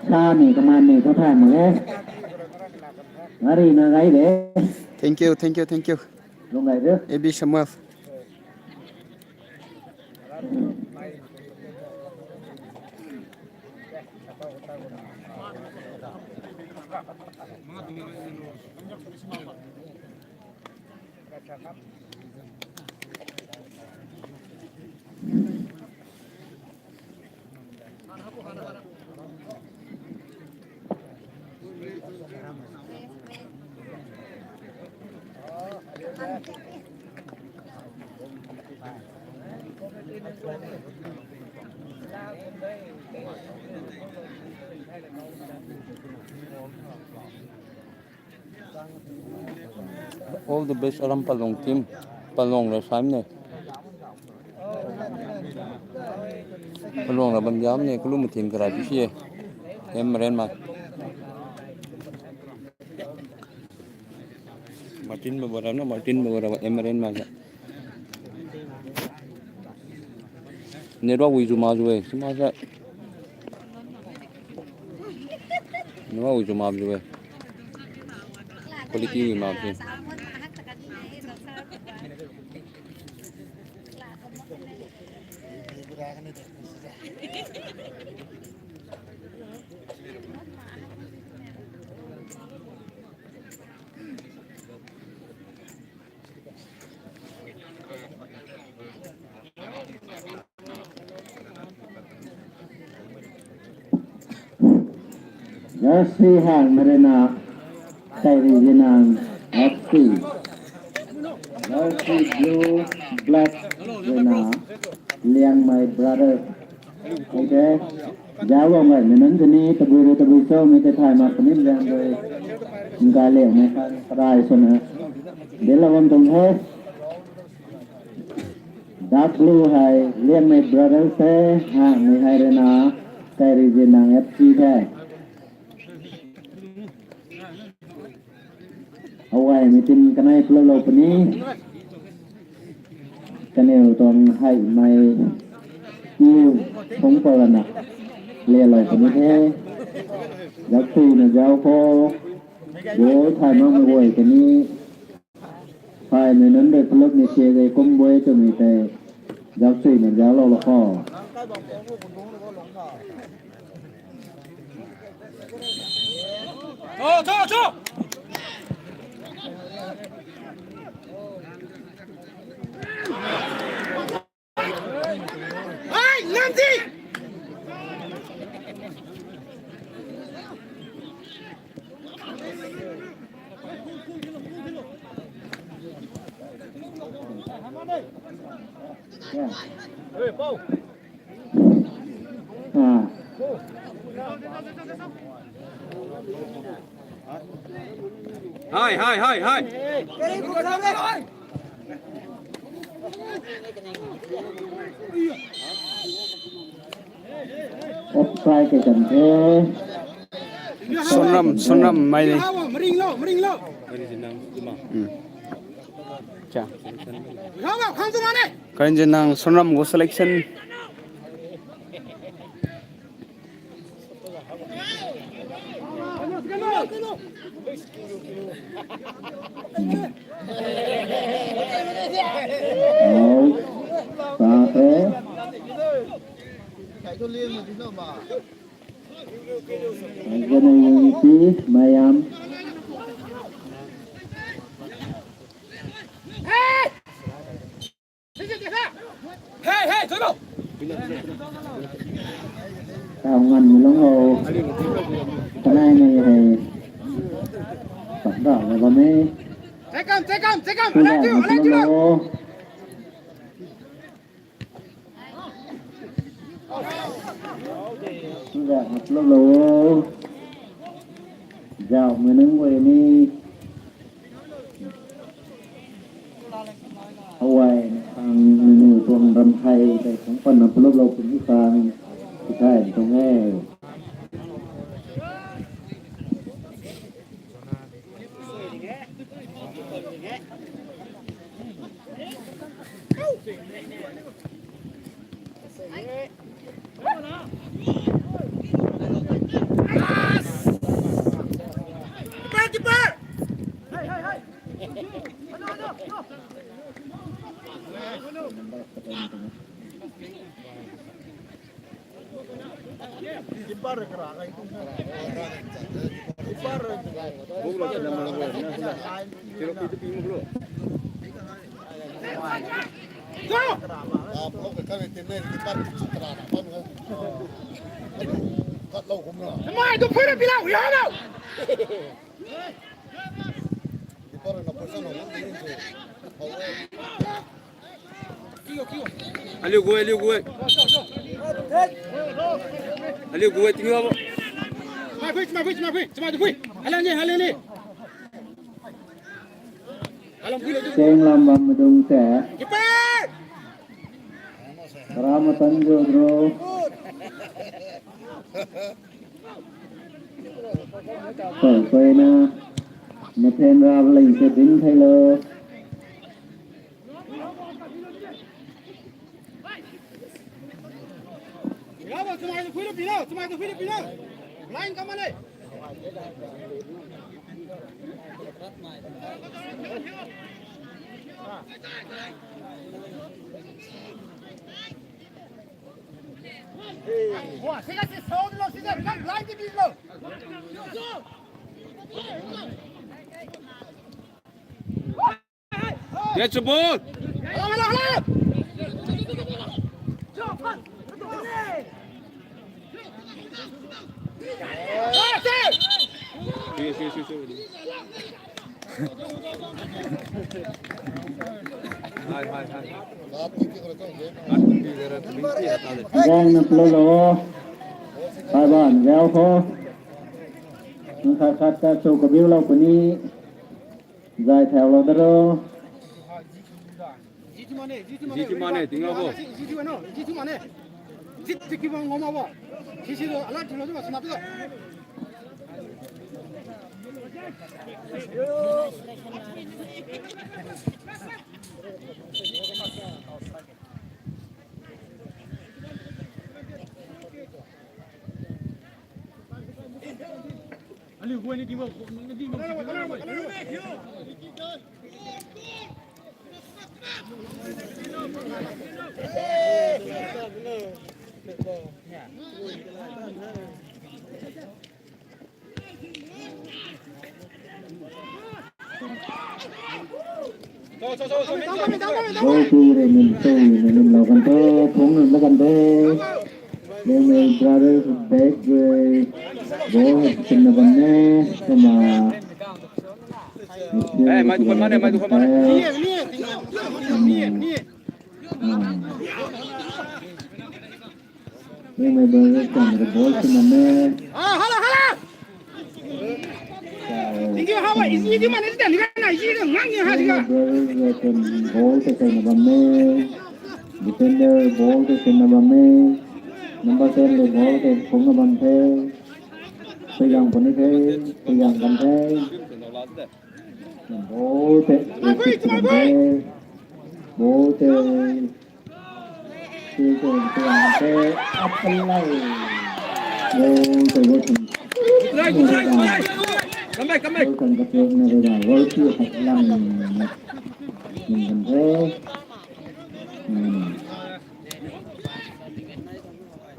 Sa ni kaman ni tha tha ma ge. Ngari na gai de. Thank you, thank you, thank you. Lung gai de. A B Samuel. All the best, Aram Palong team. Palong ra saim ne. Palong ra bam jam ne, kalu mathin kara bisi ye. Em ren ma. Martin ba bara na, Martin ba bara em ren ma sa. Network wi ju ma ju e, sima sa. Network wi ju ma ju e. Quality wi ma ju. Jersey hang marina, Khairi Jinang F C. Jersey blue, black rina, Liangmai Brother. Okay. Jawang wai, minun tini, tabui ru tabui cho, mi te thai mak panin jang dui. Ngka liang mai kan, parai sona. Dela wam tung ho. Dark blue hai, Liangmai Brothers te, ha, mi hai rena, Khairi Jinang F C te. Awai, meeting kanai pulalo pani. Kaneu tong hai mai tiu phung parana lelo pani the. Jaktui na jao ko. Bo thai mang mai wai pani. Hai mai nan de pulak ni sia gai kum boi tu mi te. Jaktui na jao lo lo ko. Hai, hai, hai, hai. Offside ke kan the. Sonram, Sonram mai ni. Hmm. Cha. Khairi Jinang Sonram gu selection. Au. Sa te. Aigana yangsi mayam. Hey, hey, Jono. Tao ngan mi long lo. Tanai ni hai. Pakda lo ba me. Take him, take him, take him. Suga, alam jiu, alam jiu. Lo. Suga, lo lo. Jao, meneng wei ni. Hawai, ang nunu tuang ramkhai, kai kungpan na pelop lo pun isang, isai tong e. Mai tu phuira pilau, ya lo. Aliu gu e, aliu gu e. Aliu gu e, tingga bo. Mai phui, mai phui, mai phui, mai phui. Alang ni, alang ni. Alang phui lo. Seng lam bam madung se. Keeper! Rama tan jo bro. Poi, poi na. Nathan rab leng se din khai lo. Get your ball. Yes, yes, yes, yes. Hai, hai, hai. Jang na plo lo. Hai ban, jao ko. Nang khat khat ta su kabiu lo kuni. Zai thao lo daro. G T man e, G T man e, tingga bo. G T man e. G T man e. G T ki bang ngom abo. Sisi do, ala thilo do, sima do. Goal kick re min tu, min lo kan te, phung min ba kan te. Lengmei brother back re. Goal head sin na bam ne, sama. Eh, mai tu kon mane, mai tu kon mane. Hmm. Ni mai bal kan re ball si mane. Ah, hala, hala. Tinggi hawa, isi di mane, isi di mane, isi di ngang ni ha, tinggi. Ball te kai na bam ne. Defender ball te kai na bam ne. Number ten le ball te phung na bam the. Payang pani the, payang kan the. Ball te, ball te, ball te. Come back, come back.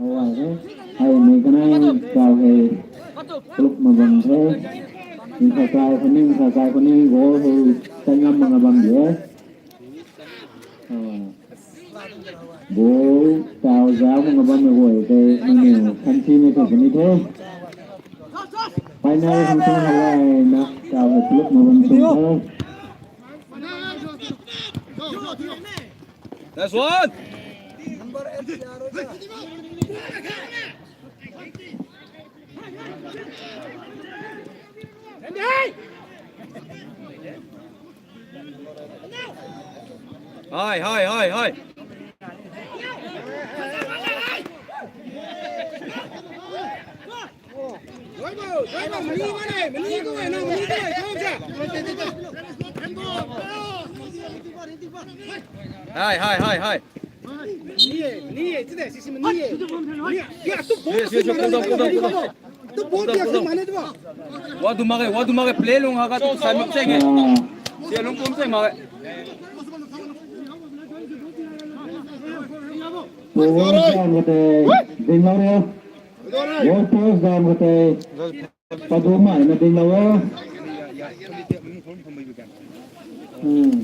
Hai, hai, mai kanai tao hai. Club ma bam the. Ningsa kai khuni, ningsa kai khuni, goal hai tangam manga bam ye. Ah. Goal tao ja manga bam ye goal te, nini khanti ni ko khuni the. Final hang tang halai na, tao hai pluk mabam sung the. Nice one. Hai, hai, hai, hai. Hai, hai, hai, hai. Yes, yes, yes, cool down, cool down, cool down. Cool down, cool down. Wadu makge, wadu makge, play lung haga tu sai mak seng e. Sia lung kum seng makge. Goal post lam kate dinglao ria. Goal post lam kate. Padu mai na dinglao. Hmm.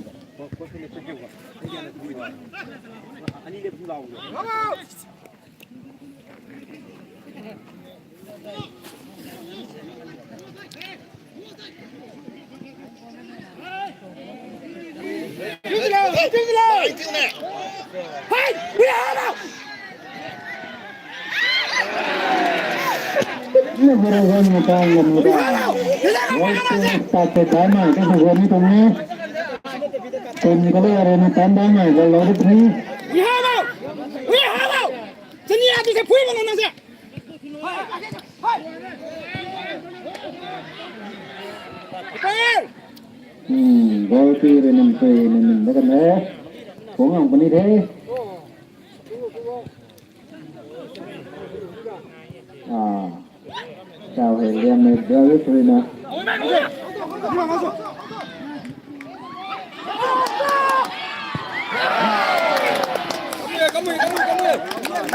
Hmm, goal pi re nam tui nam min da kan e. Kong ang pani de. Ah. Tao hai liam mai bel ri na.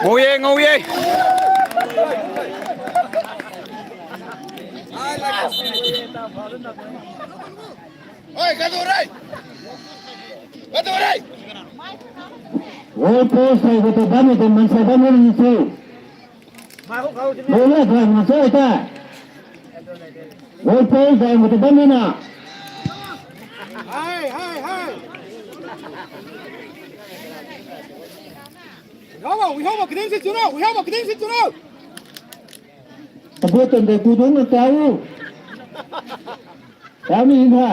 Ngau ye, ngau ye. Oi, kadu rai. Kadu rai. Goal post hai kadu bam ni, mansai bam ni si. Bola dang ma sai ta. Goal post dang ma ta bam na. Hai, hai, hai. Wi hao ba, wi hao ba, kadin si chuno, wi hao ba, kadin si chuno. Abo tan de kudong na tao. Kami ha.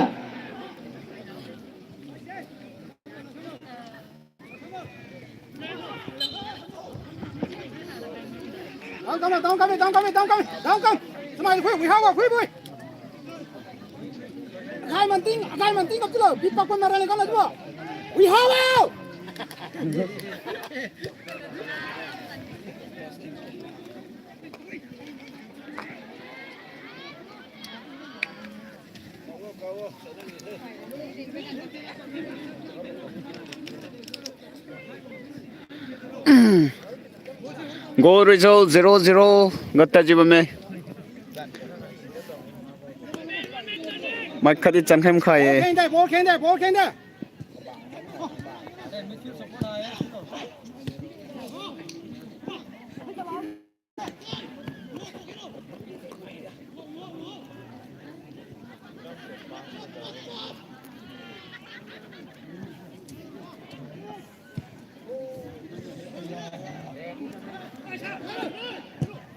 Down come, down come, down come, down come, down come. Somebody, quick, wi hao, quick, quick. Akai manting, akai manting kap tulo. Bit pak pun marane kau na tulo. Wi hao. Goal result zero zero ga tadjiu bamme. Mai khatdi chan khaimkhai ye. Ball kheng de, ball kheng de, ball kheng de.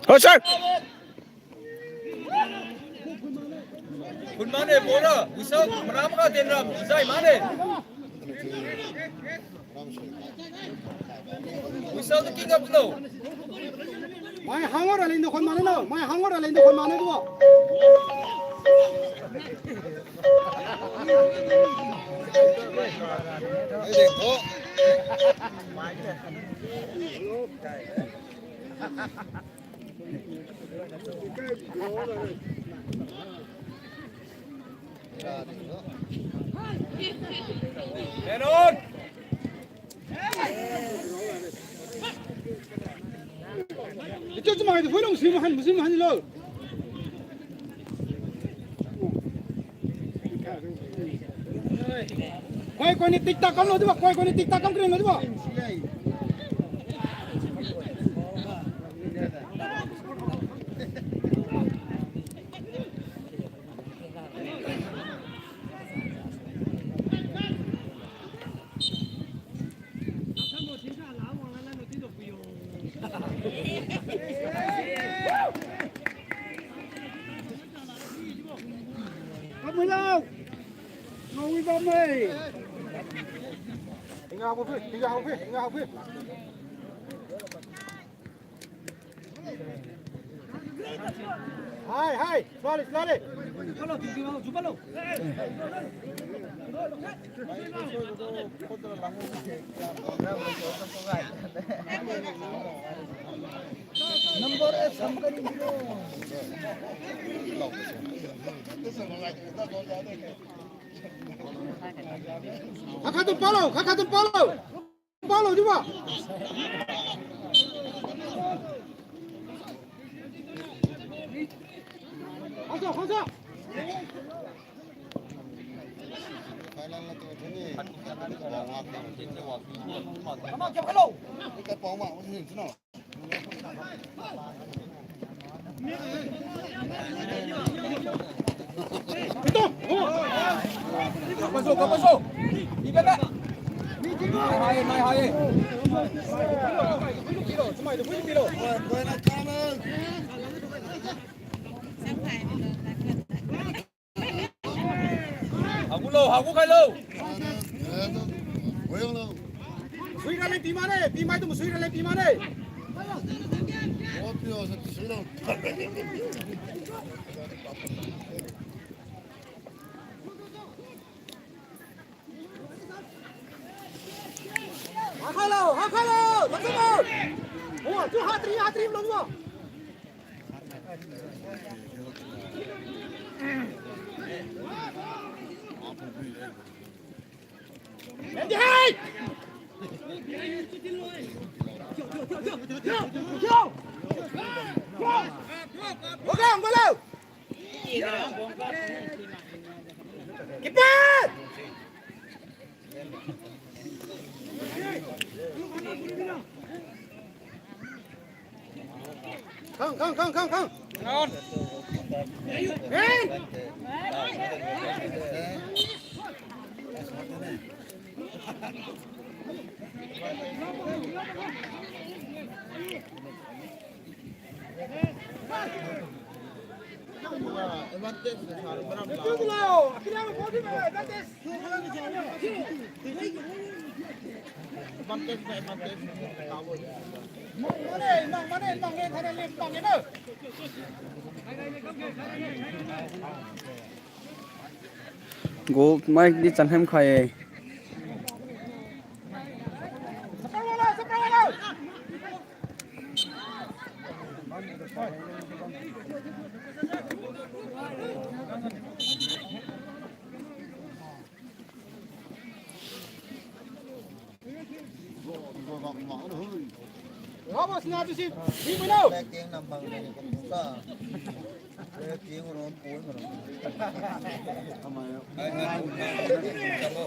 Ho, sir. Khun mane, bora, wisau, maram ka denram, zai mane. Wisau tu king up tu. Mai hangor alin tu khun mane no, mai hangor alin tu khun mane tu. Ai de ko. Ito tu mai tu phuilong sim han, sim han lo. Koi koi ni tik tak kamlo diba, koi koi ni tik tak kam kring lo diba. Kamui lau. Ngawi bamme. Tingga hau phi, tingga hau phi, tingga hau phi. Hai, hai, slowly, slowly. Number eight, somebody. Khakha tu palo, khakha tu palo. Palo diba. Khakha, khakha. Kapaso, kapaso. Ibe na. Mai hai, mai hai. Hagu lo, hagu khai lo. Suira leng pi mane, pi mai tu suira leng pi mane. Hakhalo, hakhalo, hakhalo. Oh, tu hatri, hatri belum tu. Ready, hai! Okay, ang balo. Keeper! Khang, khang, khang, khang, khang. Hey! Goal mai di chanhem khai-e.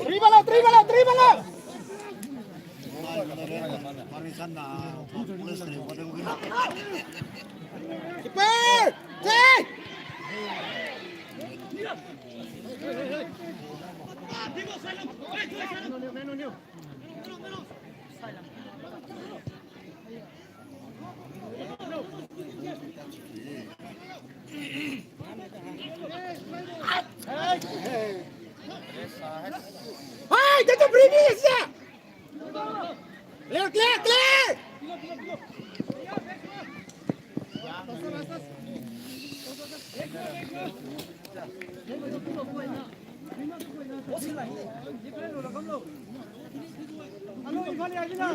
Three bala, three bala, three bala. Keeper! Jai! Hey, that's a previous, yeah! Clear, clear, clear!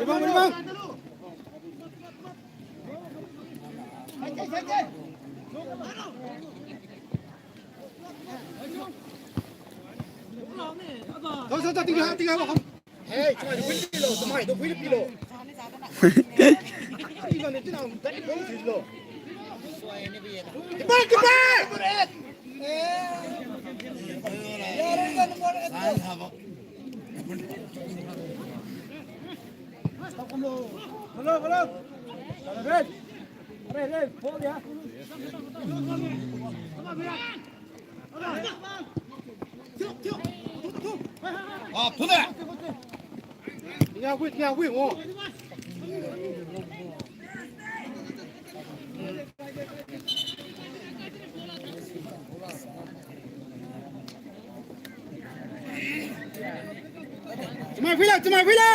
Rebound, rebound. Dao, dao, dao, tingga, tingga, wah. Hey, chamai tu pui pilo, chamai tu pui pilo. Tingga ni tingga, tadi pui pilo. Keeper, keeper! Sai habo. Chumai phuilo, chumai phuilo.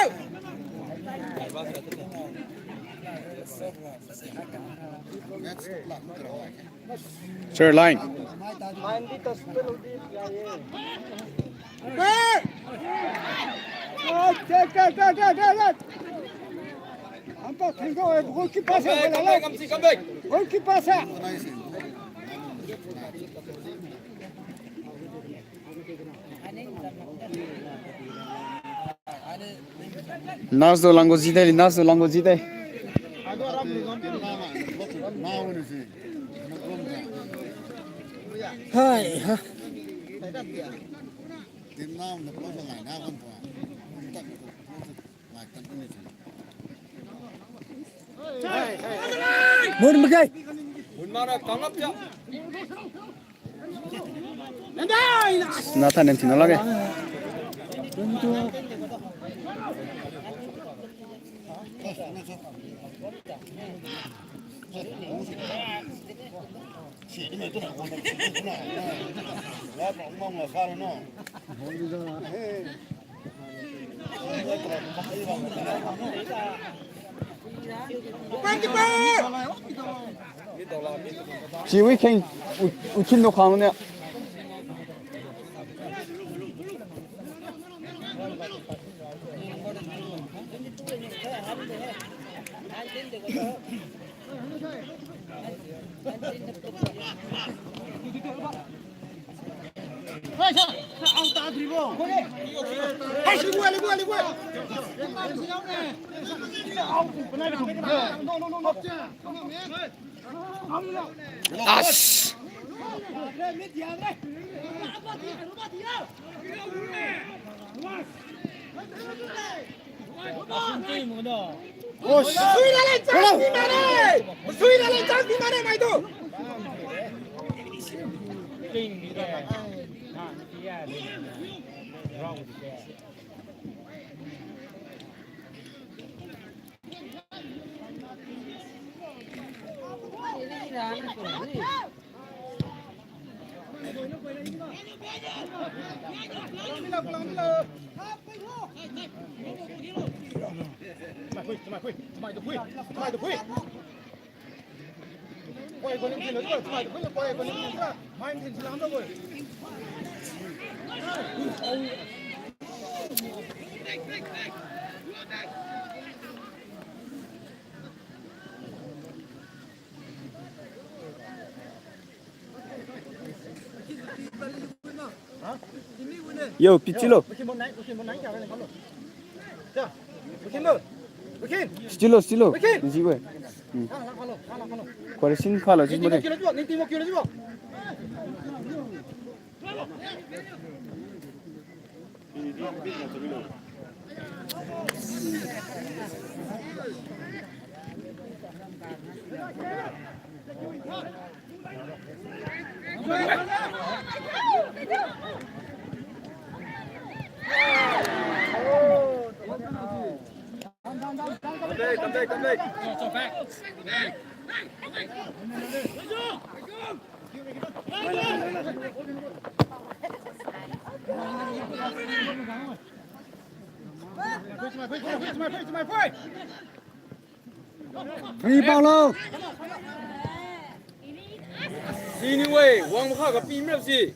Sir, line. Goalkeeper sa. Come back, come back, come back. Goalkeeper sa. Nas do langgo jide, Nas do langgo jide. Hai ha. Mun makai. Nathan en tina lage. Si wi kheng u, u khin do khang ne. As. Sui ra le chang di mane. Sui ra le chang di mane mai tu. Yo, pichilo. Stilo, stilo. Ji we. Hmm. Kore sin khalo, ji mo de. Free ball lo. Sini wei, wang makha ga pi mrap si.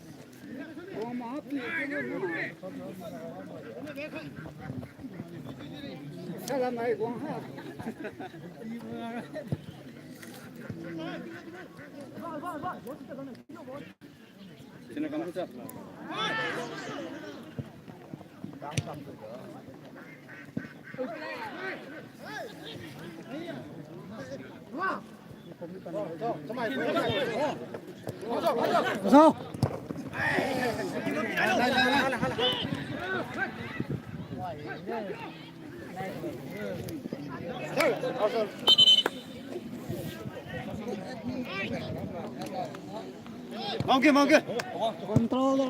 Mangke, mangke. Control da.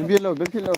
Bit lo, bit lo.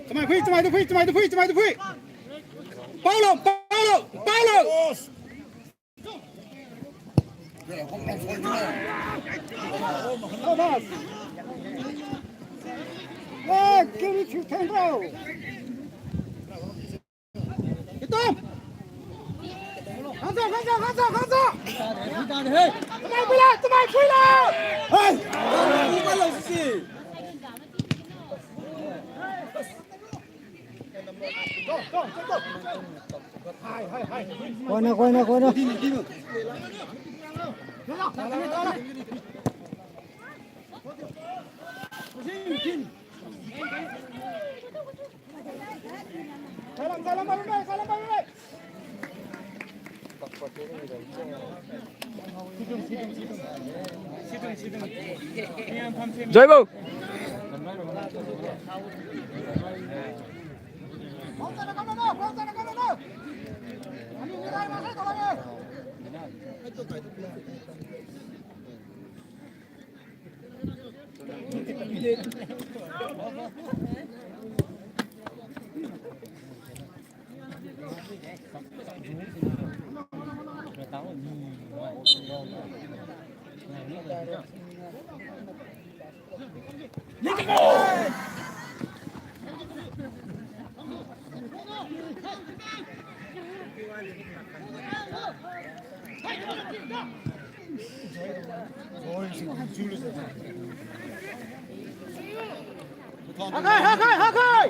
Chamai phui, chamai tu phui, chamai tu phui, chamai tu phui. Paulo, Paulo, Paulo. Thomas. Eh, kiri chu thenro. Itom! Khangsa, khangsa, khangsa, khangsa! Tamai phuilo, tamai phuilo! Hei! Koina, koina, koina. Joybo. Hakai, hakai, hakai!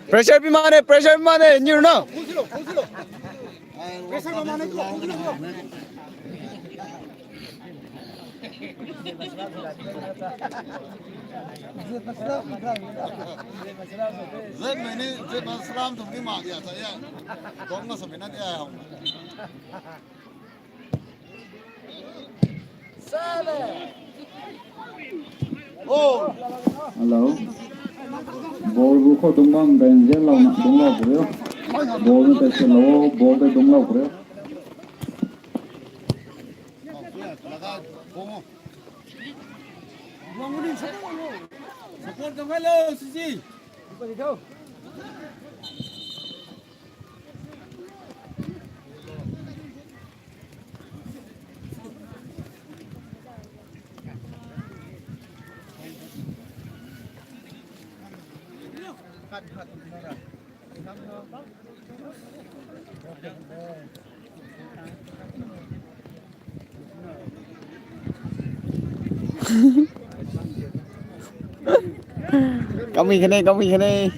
Pressure pi mane, pressure pi mane, niu na. Zet meni, zet ma salam tum ni ma dia saya. Dong na samena dia. Hello. Ball gu kho dungma danger lo na dunglo phurio. Ball na tase lo, ball de dunglo phurio. Support kam lo, sisi. Kami khane, kami khane.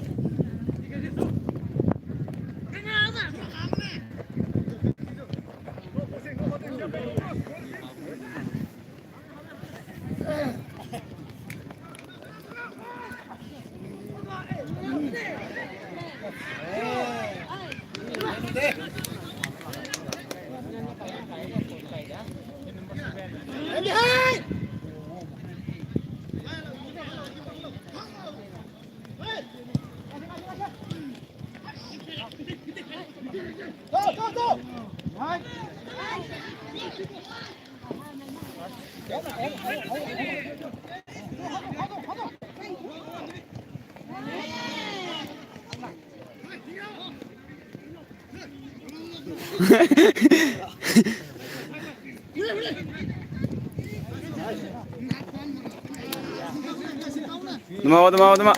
Dama, dama, dama.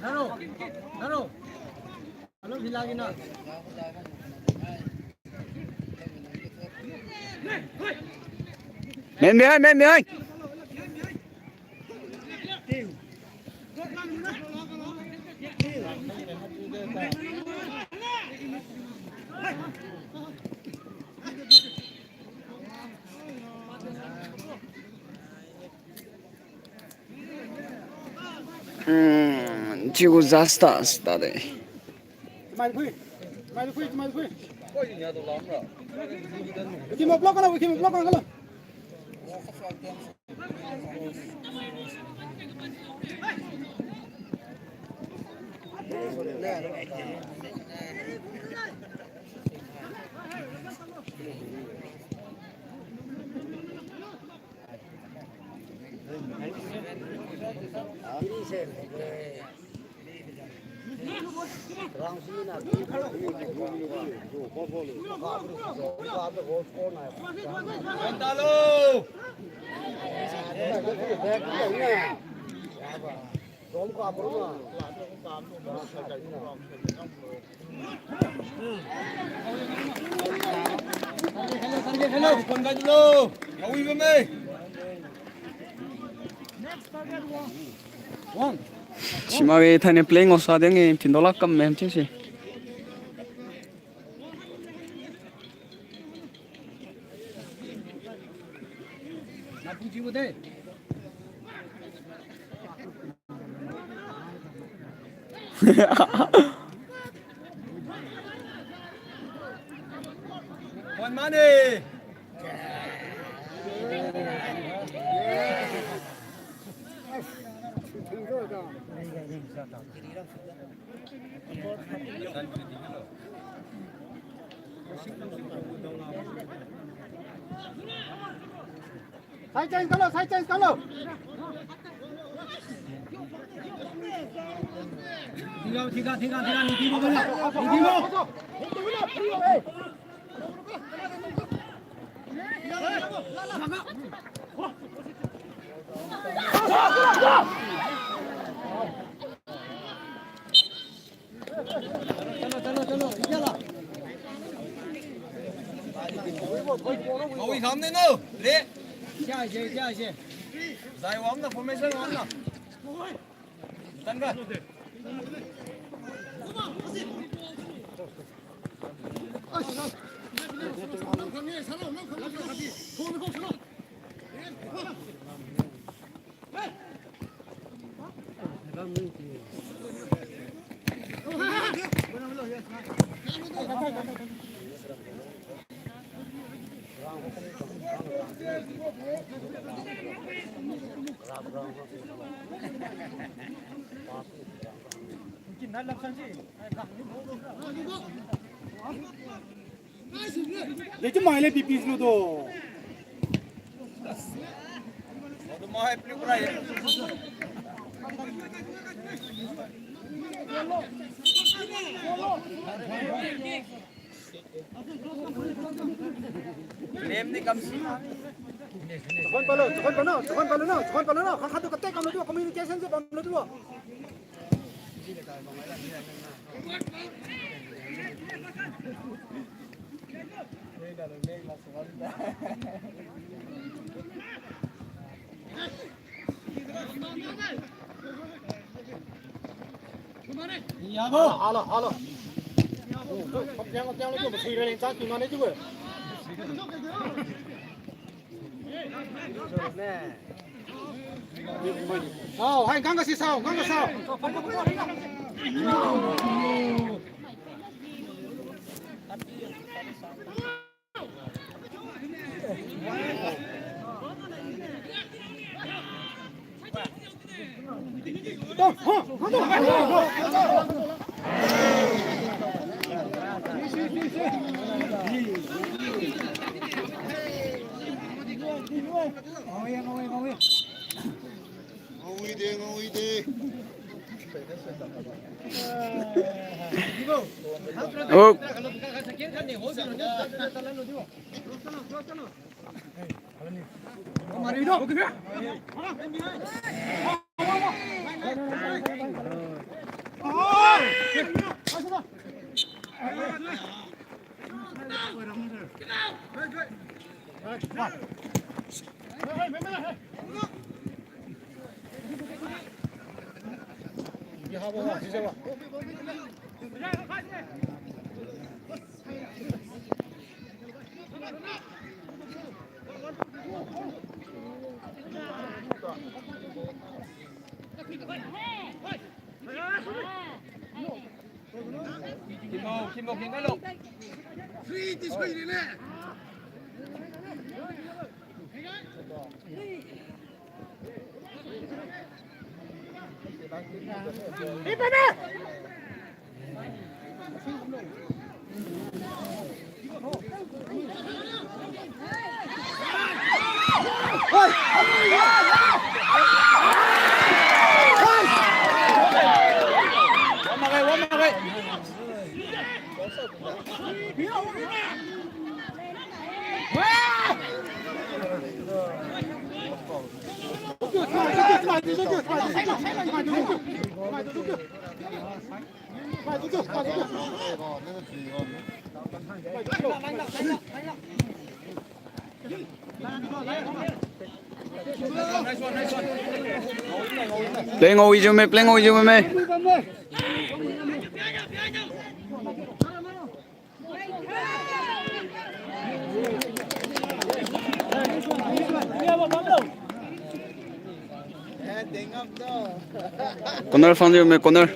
Naro, naro. Alo, hilagi na. Man behind, man behind. Hmm, chiu just ta, just ta de. Mai phui, mai phui, mai phui. Team block kalo, team block kalo. Simak-e, thainai playing osa deng-e, thindola kam me chingsi. One money. Side change kalo, side change kalo. Thiga, thiga, thiga, thiga, ni thiga, ni thiga. Awi kham ne no. Re. Kya je, kya je. Zai wam na, formation wam na. Tan ga. Lechi mai le pipi lu do. Lem ni kam si ma. Chakhon palo, chakhon palo, chakhon palo no, chakhon palo no. Khat khat tu katek kamlo tu, communication se bamlo tu. Sao, hai, ngang ga si sao, ngang ga sao. Ok. Kimo, kimo, kimo lo. Free ti sui ni le. Play ngao ijiu me, play ngao ijiu me. Corner phangjiu me, corner.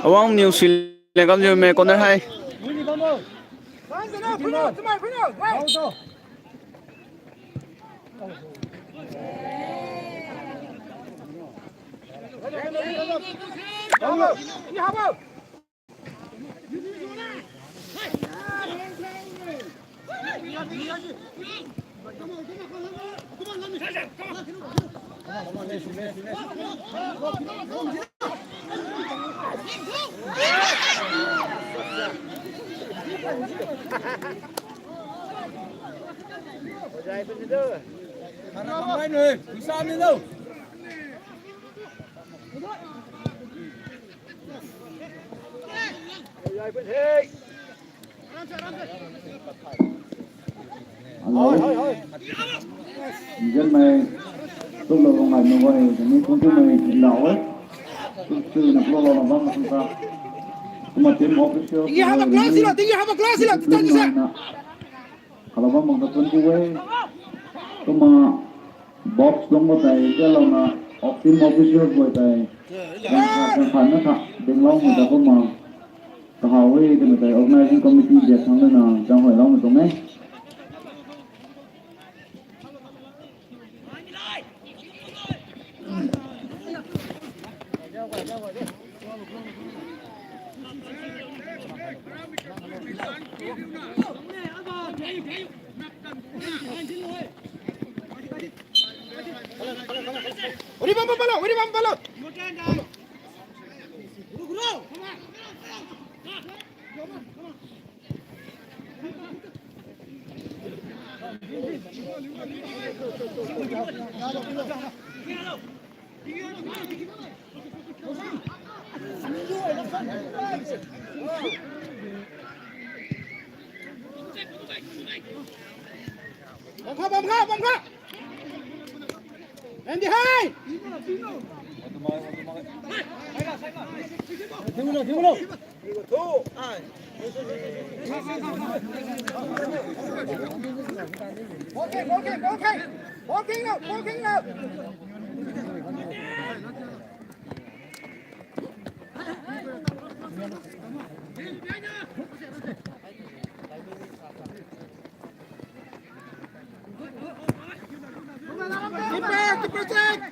Awang niu sui le kamjiu me, corner hai. Hello. Njen mai, tuk lo ngai no wai, ni kung tu mai lao wai. Tuk tu na lo lo bang sa. Kuma team official. Tinggi haba close silo, tinggi haba close silo, team tadi sa. Na. Kala bang bang ta tun ku wai. Kuma box dong bo tai, jalo na, team official bo tai. Yang kha, yang kha na kha, deng lao mo da kuma. Kaha-e, dina tai organizing committee dia thang na chang hoi lam tong e. Uri bam bam balo, uri bam balo. Come on, come on. Bamkha, bamkha, bamkha. Ready hai. Dimulo, dimulo. Ball kick, ball kick, ball kick. Ball kick now, ball kick now. Keep back, keep protect.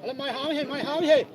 Ala mai hao he, mai hao he.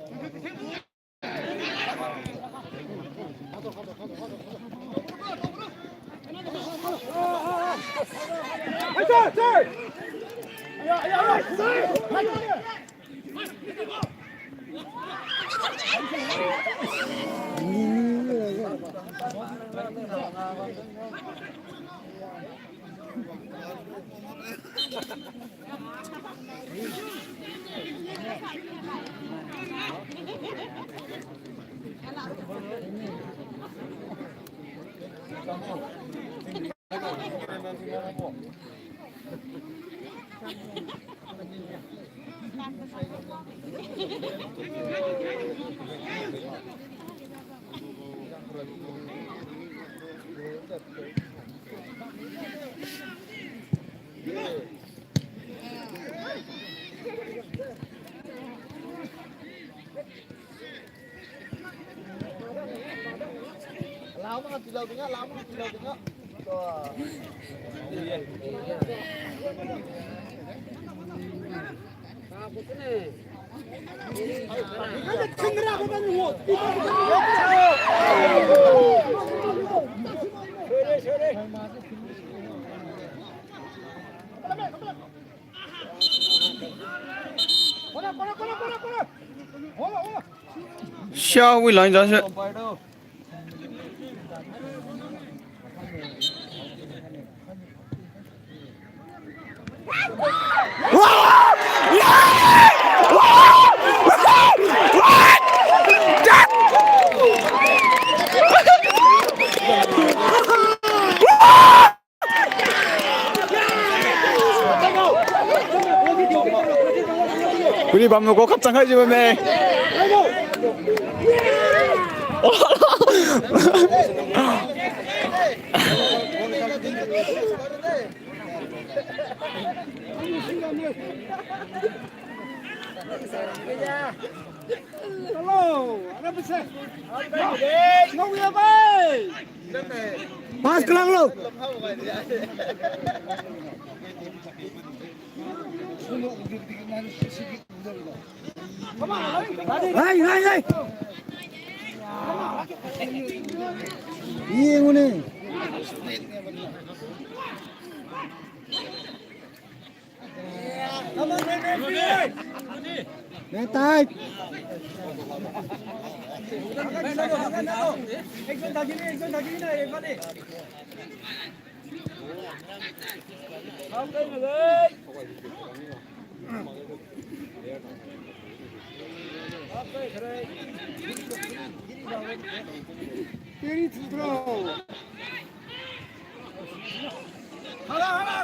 Siawi line jase. Kuli bamlo ko kap chang khai jiu bamme. Hello, ada besar. Ngau ya, bhai. Pass kelang lo. Hai, hai, hai. Iya, ngune. Netai. Teri thudro. Hala, hala.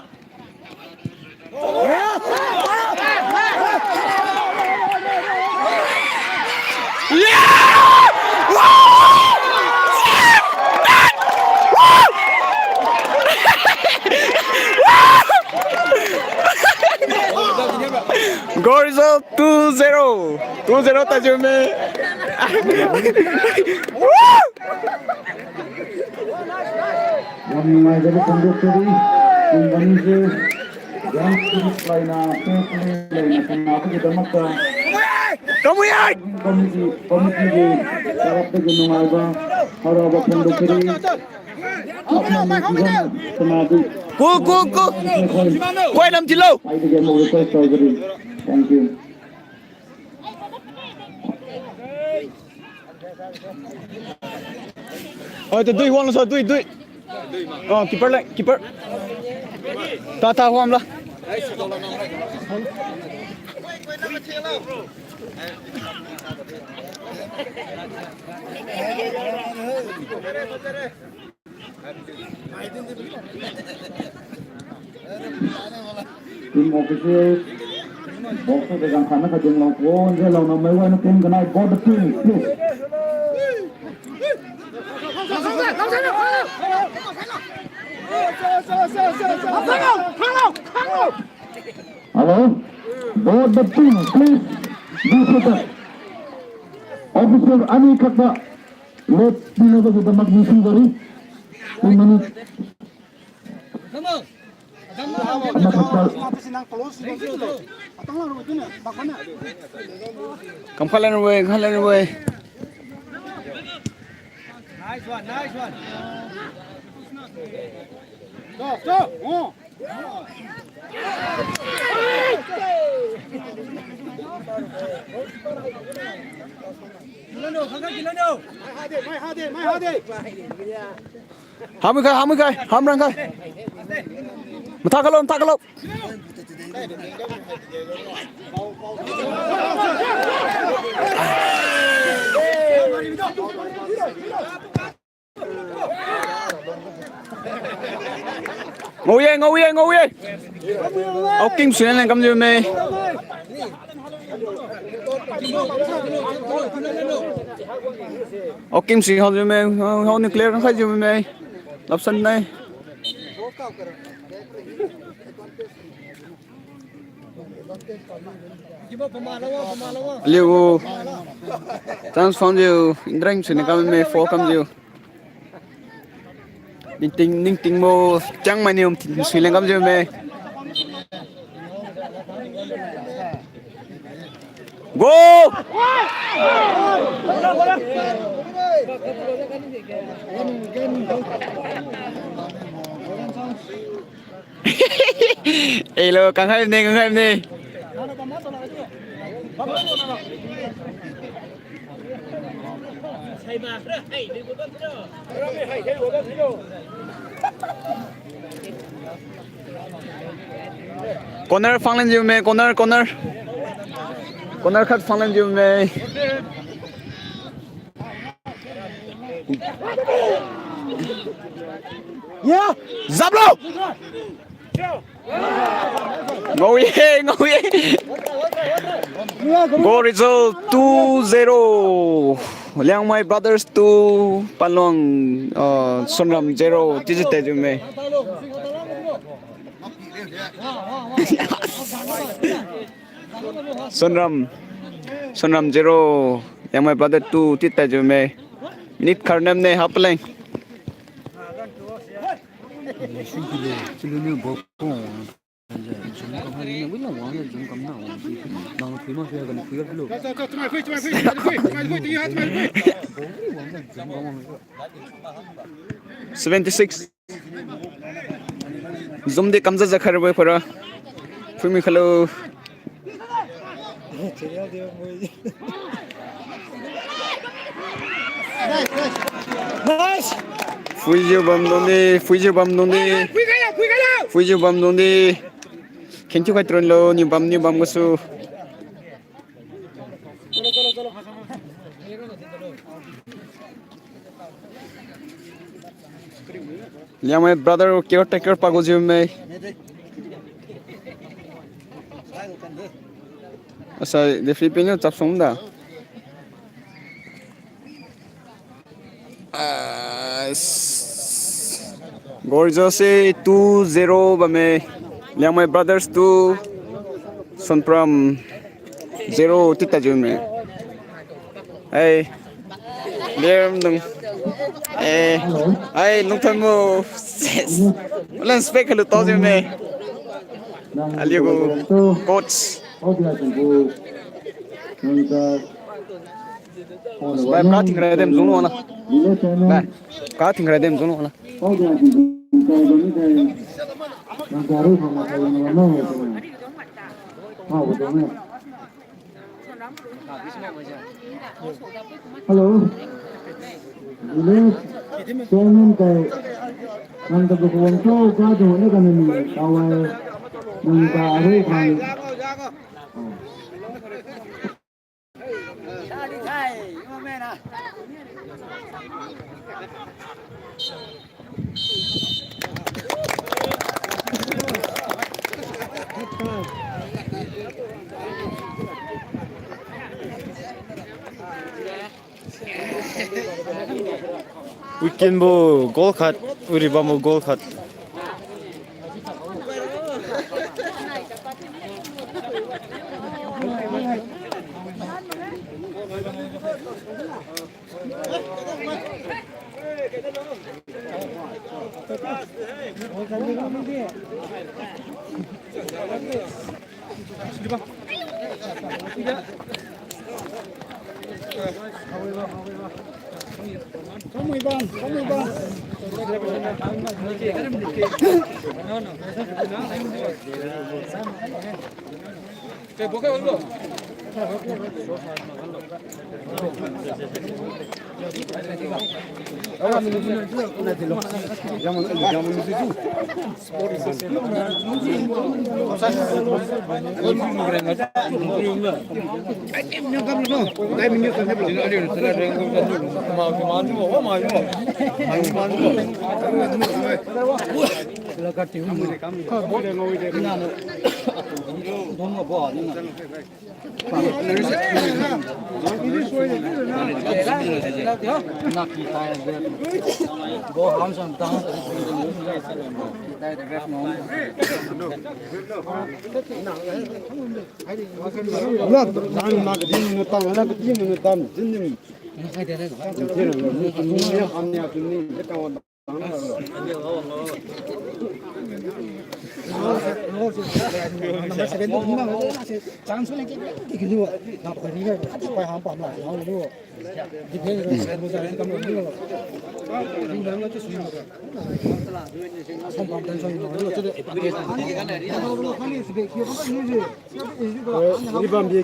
zero. Two zero tadjiu me. Yam nungai jabo phuangbo kari. Tinggan je. Yam kari laina, phuangbo kari laina, phuangbo kari damakta. Kamu yai! Committee, committee di, tarap di nungai ba. Harabo phuangbo kari. Cool, cool, cool. Koi nam tilo. Thank you. Oi, tu dui wang sa, dui, dui. Oh, keeper le, keeper. Ta, ta, wang la. Team officials, box de jang khana kha ding lau pon je lau na mai wai na pon ganai board the team, please. Hello, board the team, please. Be seated. Official ani khat ba late pina ba kita mak missing gari. Two minutes. Ama khat ba. Kam khalan wai, khalan wai. Nice one, nice one. Stop, stop. Oh. Hamui khai, hamui khai, hamrang khai. Matha khalo, matha khalo. Ngao ye, ngao ye, ngao ye. Oking sui nang kamjiu me. Oking sui kamjiu me. Hao ni clear kamkhaijiu me. Lapsan nai. Aliu. Chance phangjiu, indreng sui nang kam me, foul kamjiu. Ningting, ningting mo, chang mai niu sui leng kamjiu me. Go! Hello, kangkhai ne, kangkhai ne. Corner phanglan jiu me, corner, corner. Corner khat phanglan jiu me. Ya, zaplo. Ngao ye, ngao ye. Goal result two zero. Liangmai Brothers two, Panlong, uh, Sonram zero, chiujiu tadjiu me. Sonram, Sonram zero, Liangmai Brothers two, chiu tadjiu me. Minute kharnam ne hapaleng. Seventy six. Zoom di kamja jakhairabo phara. Phuimi khalo. Phuijiu bamdung di, phuijiu bamdung di. Phuijiu bamdung di. Khengthiu khai tron lo, niu bam, niu bam gasu. Liangmai brother caretaker pagu jiu me. Asa, the Philippines chapsung da. Ah, s-, Goal result se two zero bamme. Liangmai Brothers two, Sonpram zero ti tadjiu me. Ai, Lermdung. Eh, ai, lungtham mo. Lens spec kalu tao jiu me. Aliu gu coach. Bai, ka thing ra dem zung lo na. Bai, ka thing ra dem zung lo na. Hello. Village chairman kai nang tagu phone tu ka dung ne ka ni tawai nang ka aru khang. Weekend bo goal khat, Uribam bo goal khat.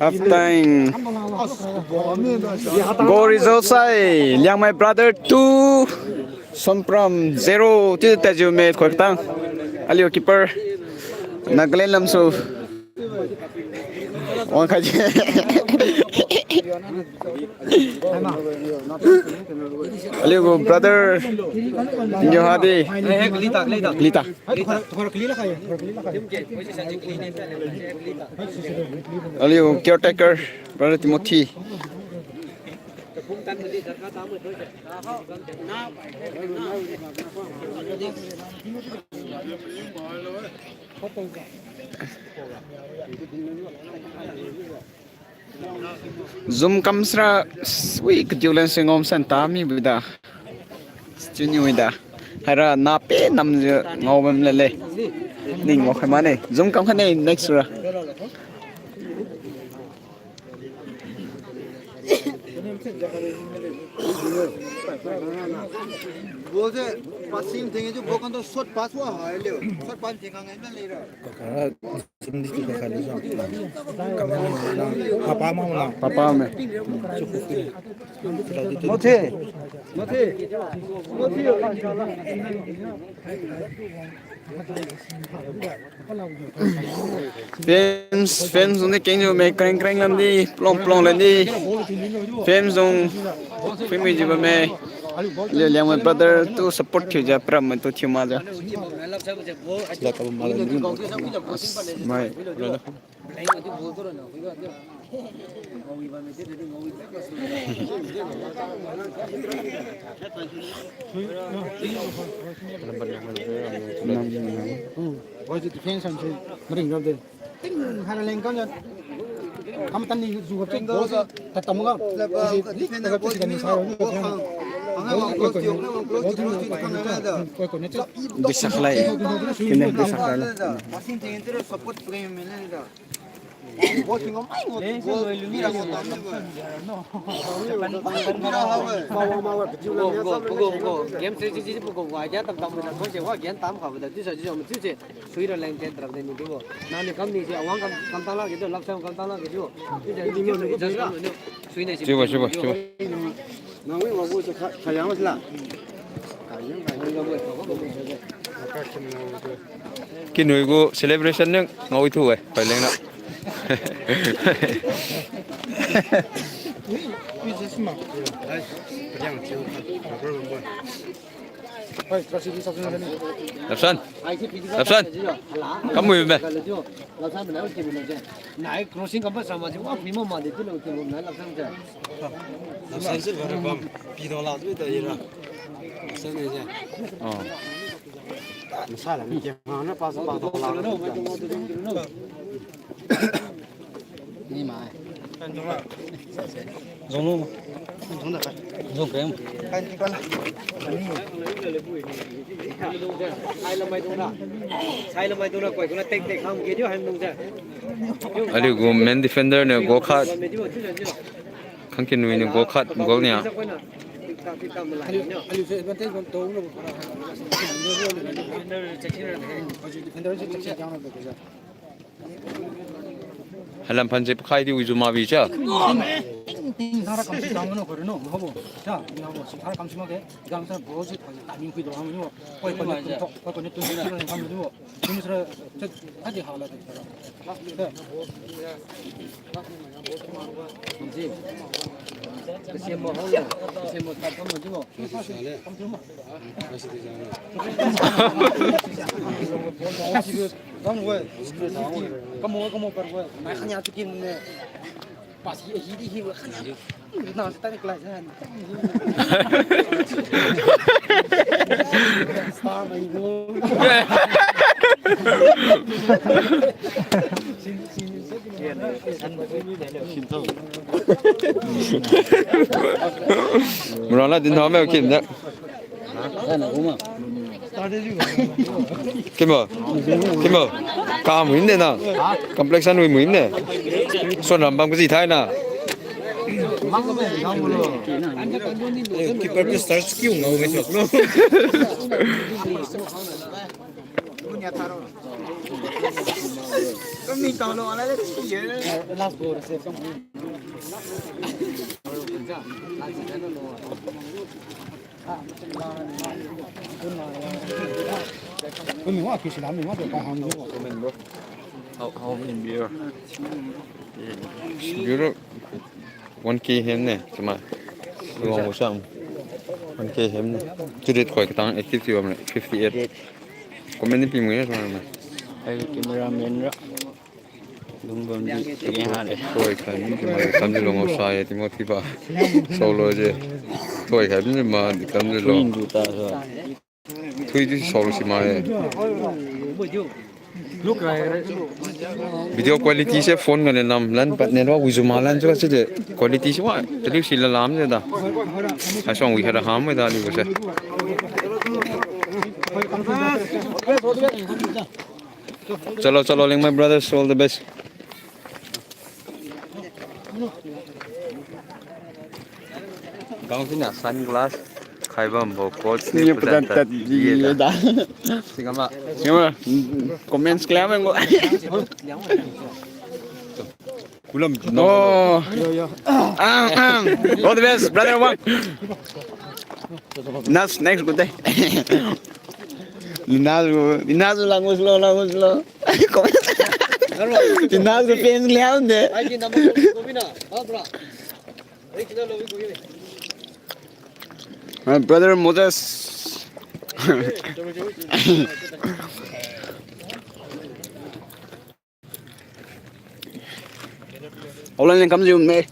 Half time. Goal result sai, Liangmai Brother two, Sonpram zero, ti tajiu me khoi tang. Aliu keeper, Nagaland lamsu. Wang khaji. Aliu gu brother, Nyohadi. Lita. Aliu caretaker, Brother Timothy. Zoom kam sira, wi, kadiu len singom san ta mi buda. Chuni wi da. Haira na pe nam je ngao bam le le. Ning ngao khai mane. Zoom kam khane next ra. Ball se passing theng je, ball kan to short pass wa hai le. Short pass theng ngai na le ra. Papa ma na. Papa me. Mothe. Mothe. Fans, fans ni keng ju me kreng kreng lam di, plong plong lam di. Fans jong, fans mi ji ba me. Liu Liangmai brother tu support thiu ja, pram tu thiu ma ja. Mai. Hoi, defense am se maring rap de. Ting, hara leng kan jan. Kam tan ni ju gap che, goal se tatam ga. Defender, goal defender, goal khang. Koi koi ne. Koi koi ne. Bisakhlai. Kine bisakhlai. Passing team tu support play mane da. Goal khang mai goal. Goal mira goal. Go, go, go, go. Game strategy bu go wai ja tam tam na ko se wa game tam kha ba da. Tu sa ji ma tu se. Sui ra leng chen trap de ni dubo. Nang ni kam ni si awang kam, kam tang la ke du, lap sam kam tang la ke du. Sui na si. Sibo, sibo, sibo. Nang wi wa bu sa kha, kha yang mas la. Kinui gu celebration ne ngau i thu e, pai leng na. Lapsan. Lapsan. Kam mui me. Nai crossing kam ba sama ji wa pui ma ma de tu lo tu lo nai lapsan ja. Lapsan se ba bam. Pi do la tu ta ira. Lapsan ne ja. Oh. Masa la ni ke ma na pa pa do la. Ni mai. Zong lu. Zong da kai. Zong kai. Kai ni kai la. Sai lamai dong da. Sai lamai dong da koi ko na tek tek ham ke dio ham dong da. Aliu gu main defender ne goal khat. Khangkinwi ni goal khat, goal nia. Aliu, aliu se advantage wan tong lo. Defender se check check jang lo. Halam phan se pakhai di Uizuma bi cha. Ting ting thara kam si tang no ko no. Habo. Cha, ni habo si thara kam si ma ke. Jang sa bro si thoi ta ni khui do ham ni. Koi ko ni tum thok, koi ko ni tum thok ni ham ni. Tum sra chat adi hala de. Ji. Kasi mo ho. Kasi mo ta kam mo ji mo. Kamu, kamu par weh. Mai khanya chicken ne. Pasi hi di hi weh khanya. Na sa ta ni klai sa. Star mai go. Murala din thame kin da. Kimo? Kimo? Kam win de na. Complexion win win de. Son ram bam kaji thai na. Keeper pe start skill ngau me chok lo. How, how many beer? Beer one K hem ne, chuma. Luang sang. One K hem ne. Chiu date khoi katang active thiu bam ne, fifty eight. Comment ni pi mui ne, chuma. Ai cameraman ra. Dung bam di, kage ha le. Thoi khai mi ma kam di long outside, Timothy ba. Solo je. Thoi khai mi ma kam di long. Thui di solo si ma e. Video quality se phone ga ne lam lan pat ne lo, Uizuma lan ju se de quality se wa. Tadi si la lam je da. Hai song wi ha da ham da li se. Chalo, chalo, Liangmai brothers, all the best. Kang sina sunglass khai bambo coach ni. Ni padan padan tad tad di ye da. Singama. Singama. Comments clear mengo. Kulam. Oh. Yo, yo. Ah, ah. All the best, brother one. Next, next good day. Inazu, Inazu langus lo, langus lo. Inazu fans liang de. My brother Moses. Online leng kamjiu me.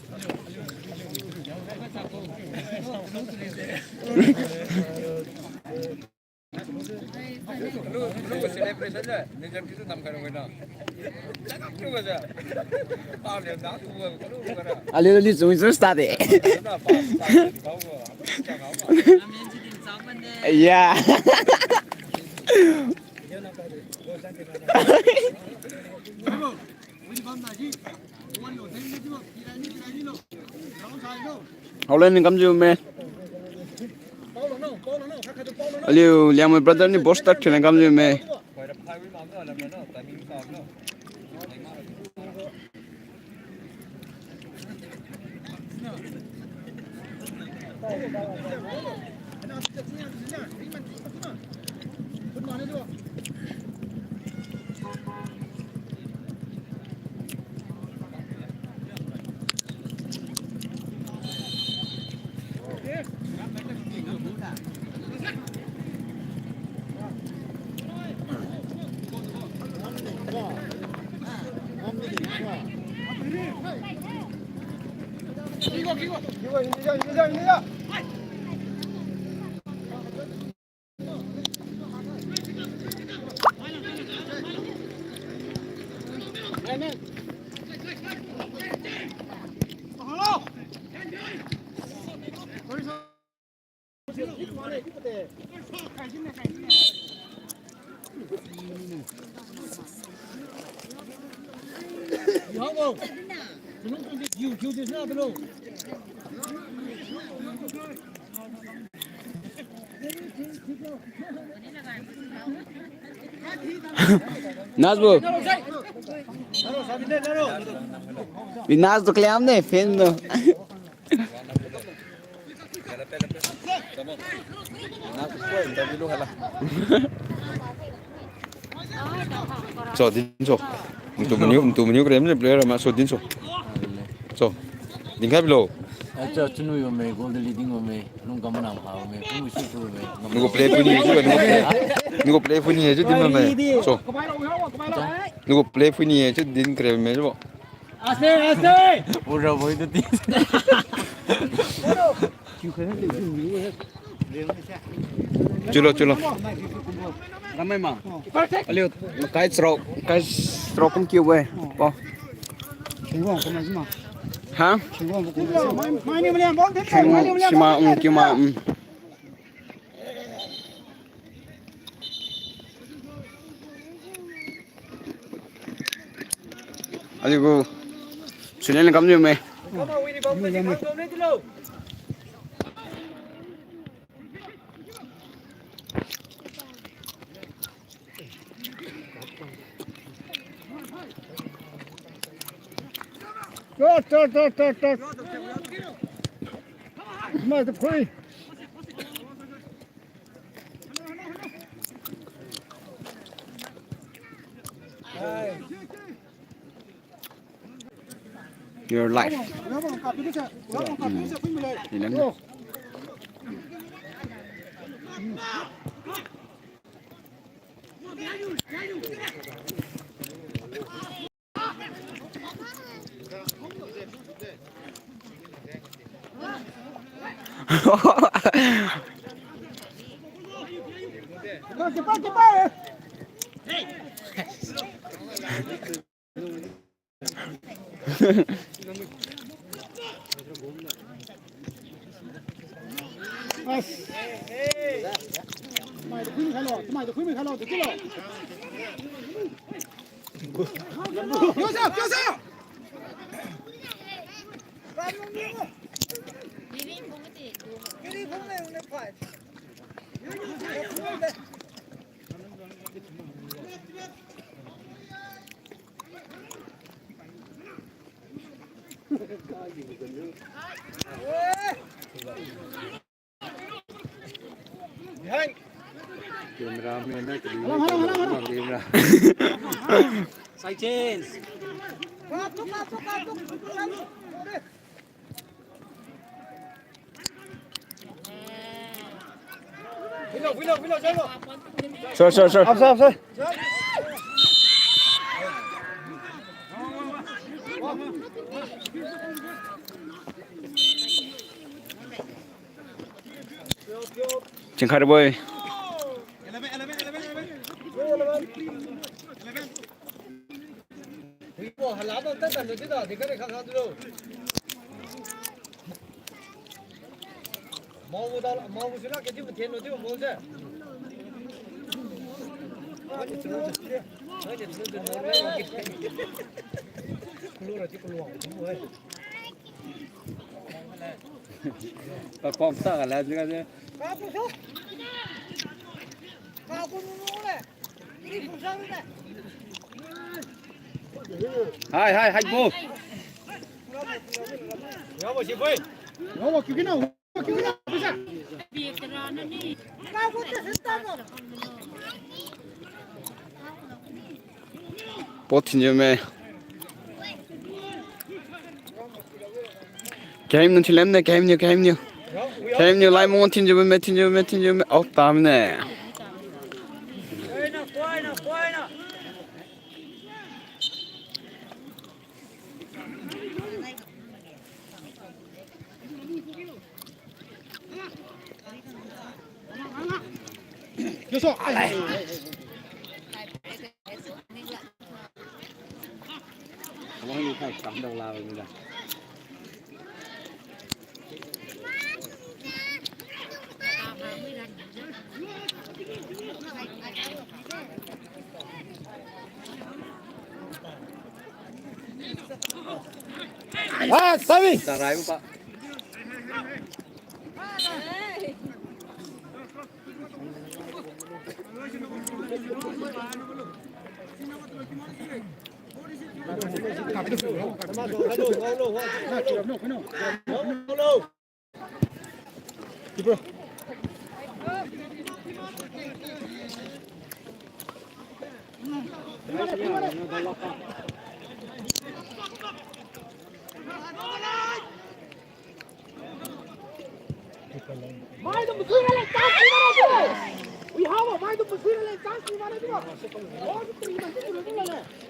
Aliu, aliu, chung, chung start de. Ya. Hao lan ni kamjiu me. Aliu, Liangmai brother ni boss tak thiu lan kamjiu me. Nas bro. Wi Nas tu kaliam ne, fan tu. So, din so. Ntu meniu, ntu meniu keren le player ma so din so. So. Din khai bilo. Acha, chunwi bamme, goal de leading bamme, lung kam mana ha bamme, pung si tu bamme. Nagu play puni, nagu play, nagu play puni je din bamme. So. Nagu play puni je din keren bamme bo. Aste, aste. Ura boy tu ti. Chulo, chulo. Ramai ma. Aliu, kai chrok, kai chrok kum kiu we. Bo. Ha? Sima, um, kiu ma, um. Aliu gu. Sunian kamniu me. Tot, tot, tot, tot, tot. Mai tu phui. Your life. Mm. Ilan. Camera man na, hello, hello, hello, hello. Camera. Side change. Sir, sir, sir. Up, sir, up, sir. Chingkhai boy. Hui bo, hala bo, ta ta lo ti da, di kare kha kha lo. Mau da, mau sila ke di mo tien lo ti mo se. Ai, ti lo ti. Ai, ti lo ti. Kulo ra ti kulo. Ai. Pa kom ta ka la ji ka de. Hai, hai, hai, bo. Pot thinjiu me. Kemniu thilem ne, kemniu, kemniu. Kemniu lai mong thinjiu me, thinjiu me, thinjiu me. Out tam ne. Ah, Sabi. Tarai pa.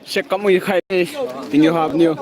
Siak kamui khai. Tingniu hapniu.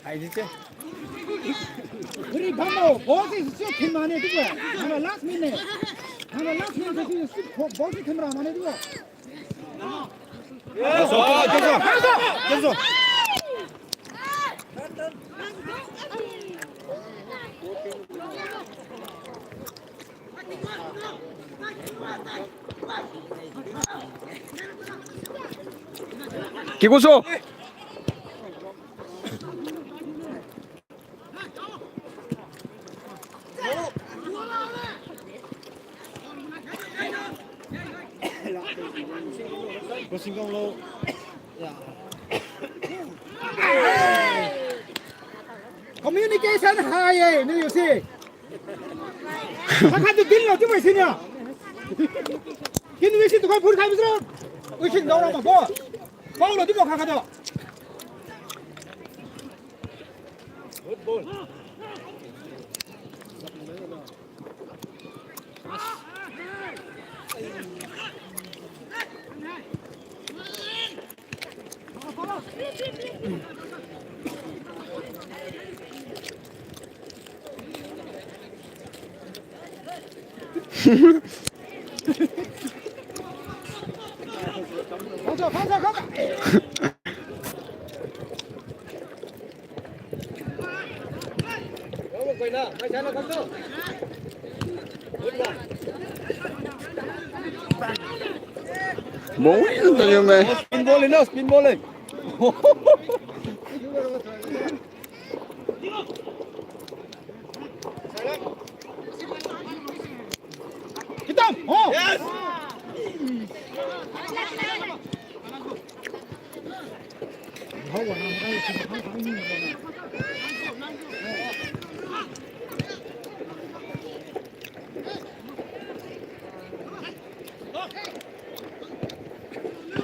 Hai di che. Uri bamo, ball se si thin mane tu ba. Hangga last minute. Hangga last minute si si ball se thin ra mane tu ba. Keso, keso, keso. Kikuso. Communication hai ye, ni you see. Kha kha tu din lo, tu mai sin ya. Kin wi si tu kai phun khai bisro. Ui sin dau ra ma bo. Pau lo tu bo kha kha do. Bowling taliu me. Spin bowling, no, spin bowling. Hitam! Oh! Yes!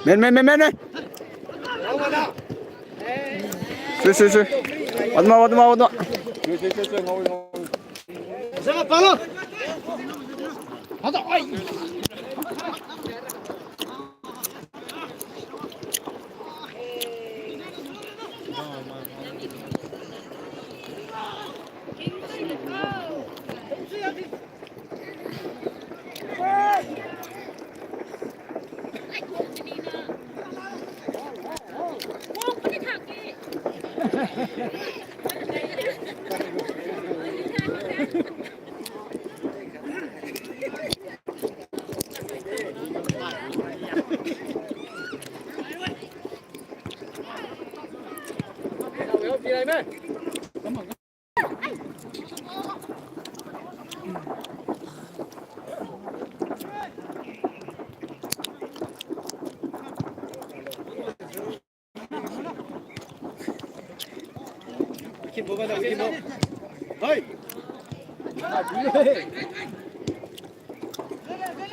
Men, men, men, men, men. Si, si, si. Wadma, wadma, wadma.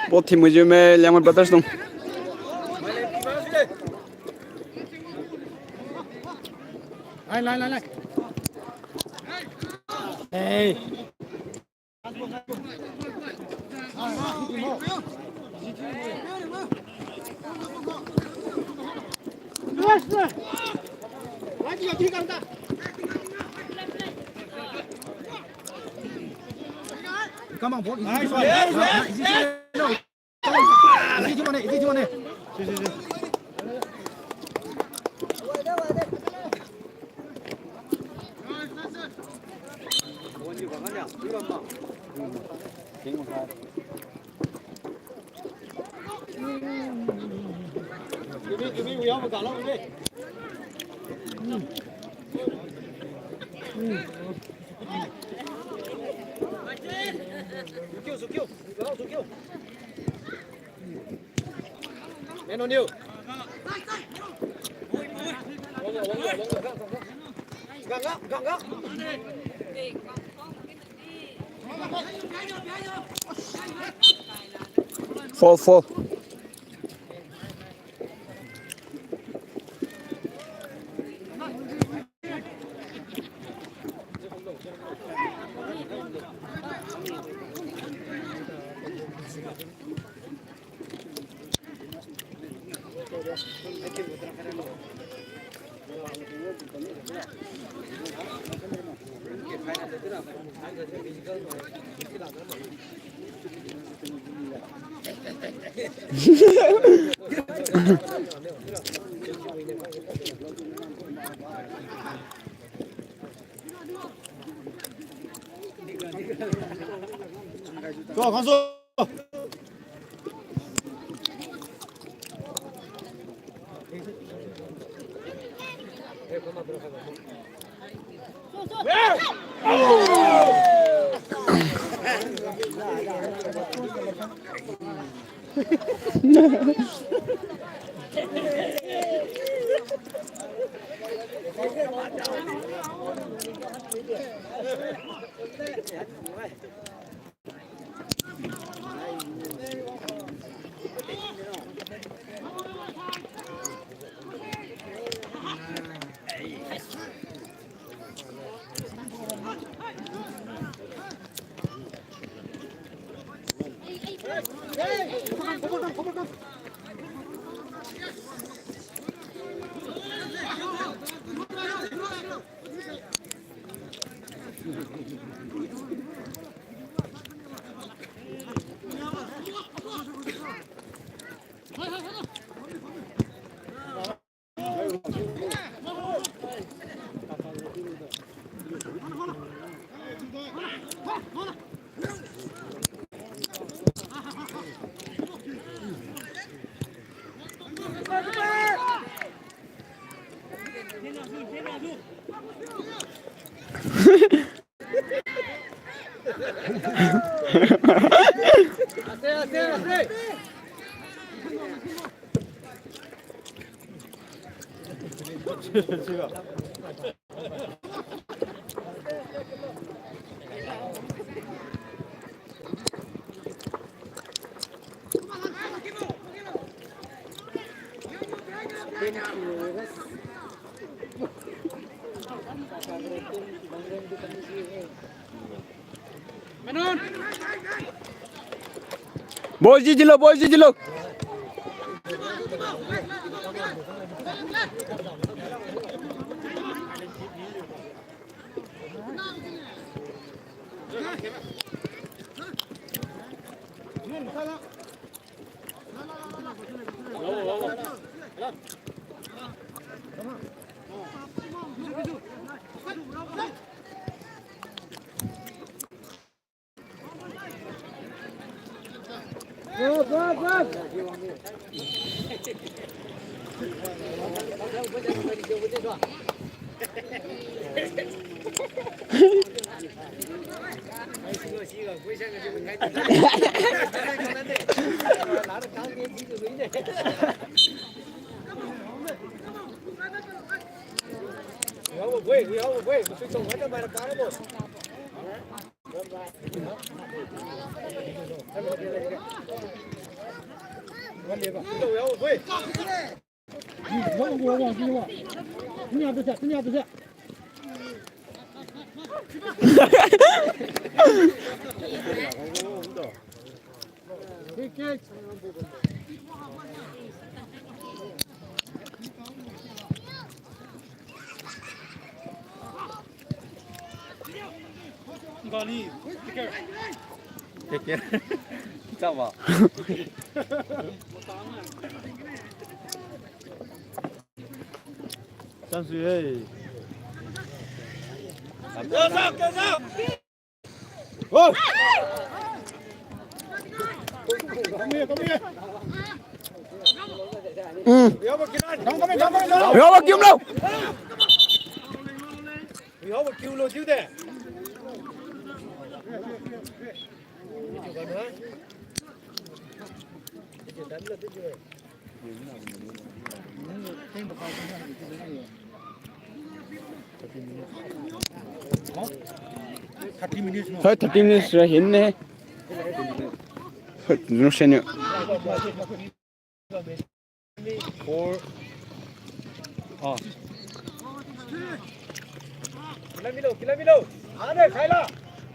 Ball team ujime Liangmai Brothers dung. Lai, lai, lai, lai. Hey. Come on, ball. Easy, easy, easy. Easy thiu mane, easy thiu mane. Si, si, si. Foul, foul. Boys, ji dilo, boys, ji dilo. Take care. Chama. Chance hai. Oh! Come here, come here. Mm. Come, come, come, come, come. Yo, kiu lo. Thirty minutes ra hinne. Hoi, no senior. Four. Ah.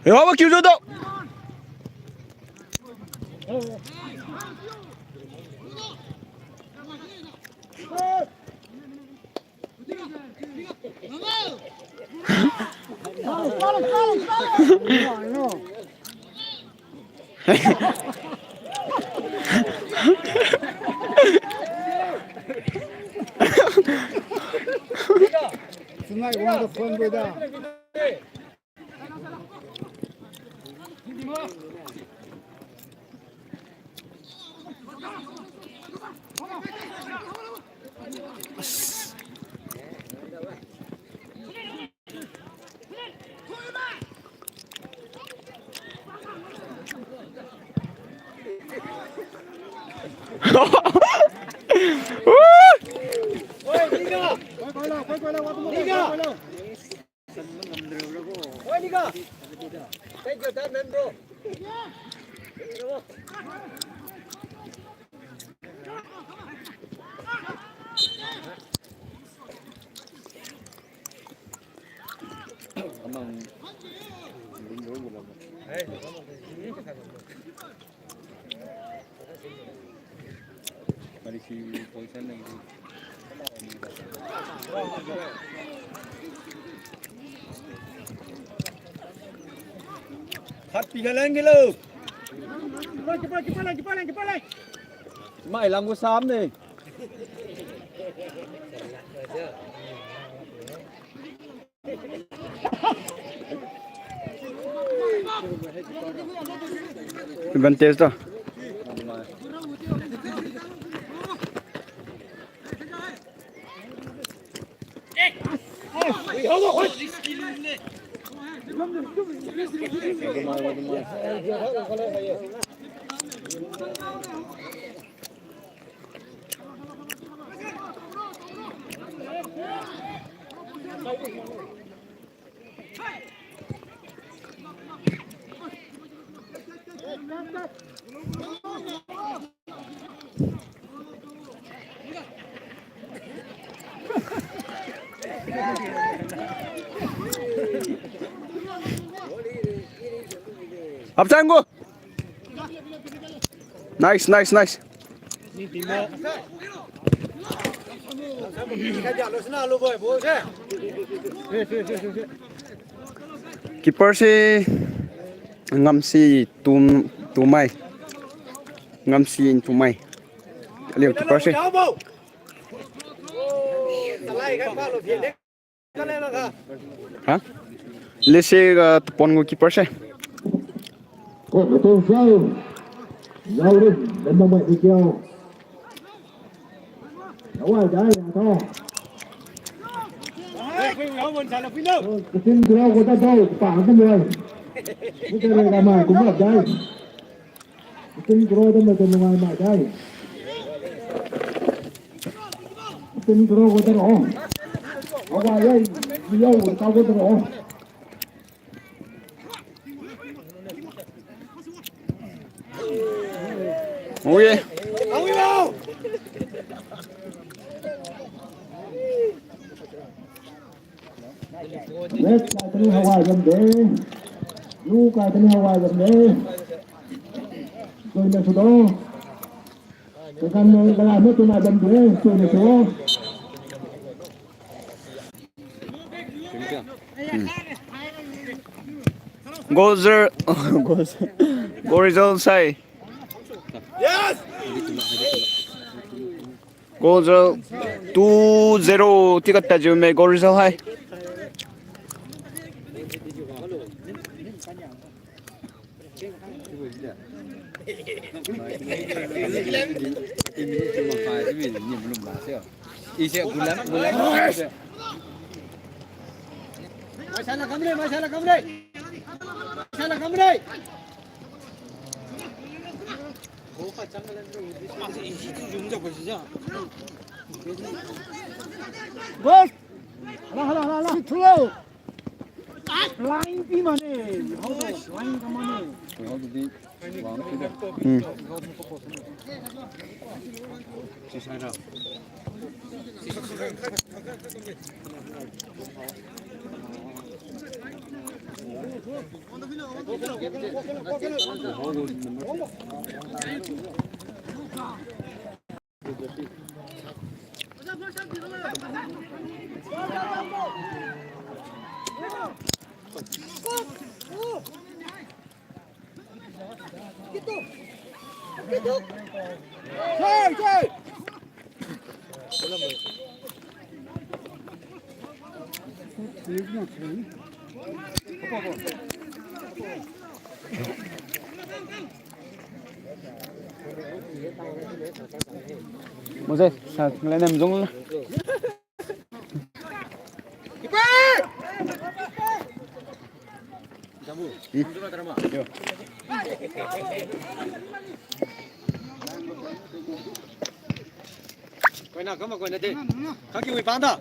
Yo, aba kiu jo do. Tonight, one of the fun with that. Khat pi ga leng kilo. Keeper, keeper, keeper leng, keeper leng, keeper leng. Mai lam gu sam ne. Advantage to. Apsang go. Nice, nice, nice. Keeper se Ngamsi Tum, Tumai. Ngamsi Tumai. Aliu keeper se. Ha? Lese ga Tupon gu keeper se. Ko, ko, ko. Yau rin, dan mai di kiau. Yau ai dai, yau to. Ko, katin kura ko ta dau, pa ko mai. Ko ta re ga mai, ko mai dai. Katin kura ta mai, ta mai mai dai. Katin kura ko ta ro. Awa yai, yau, ta ko ta ro. Ui. Red card ni Hawai bamde. Blue card ni Hawai bamde. Join na sudo. Tekan ni kala ni tuna bamde. Join na sudo. Goal zero, goal zero. Goal result sai. Yes! Goal zero, two zero, tika tajiu me goal result hai. Masala kamre, masala kamre. Masala kamre. Bos. Hala, hala, hala, hala. Throw. Line pi mane. Line ka mane. Hmm. Mose, sa, ngala nem jong la. Koina kama koina de. Kaki wi panda.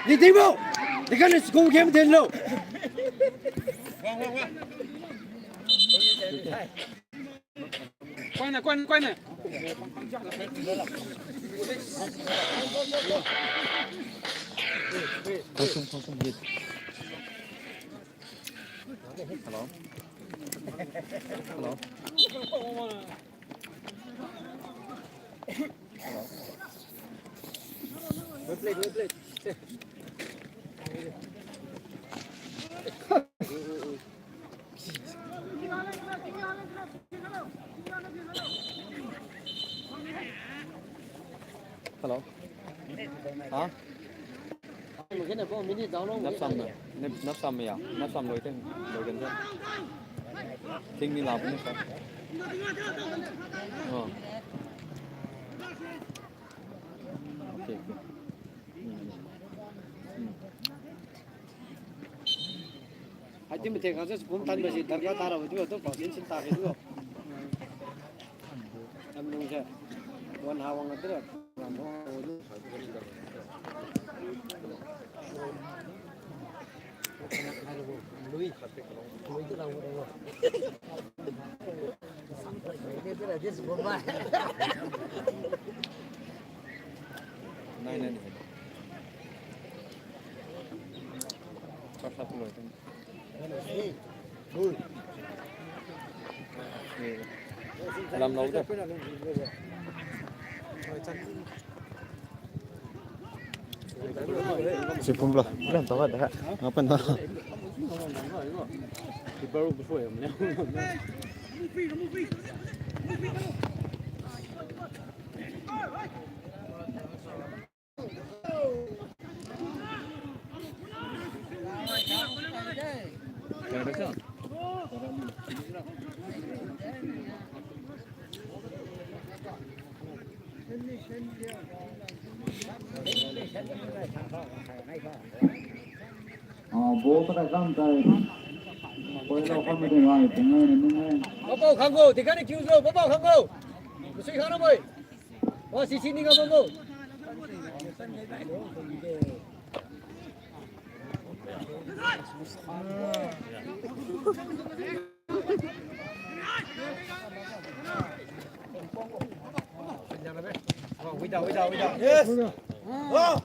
Ni timo. Ni kan ni school game din lo. Koine, koine, koine. Khangsun, khangsun, hit. Hello. Hello. Hello. Well played, well played. Hello. Ha? Napsam na. Nap-, napsam ya. Napsam loi teng. Loi teng. Ting ni la pun sa. Oh. Okay, okay. Hmm. Hmm. Hai, team matheng khang se pum tan ba si darkar tara ba tu, tu pang sin sin ta ke tu. Am nung se. Wan ha wang tu. Lui. Lui tu lau. Nai, nai, nai. Sap, sap, loi. Lam lau da. Si pum lo. Lam tau da. Ngapan da. Ah, ball kada kam tai. Koi lo kam de ngai, pengai ni ngai. Papa khanggu, tiga ni kiu zo, papa khanggu. Kusui khang na boy. Wa, si si ni ga bambo. Wida, wida, wida. Yes. Oh.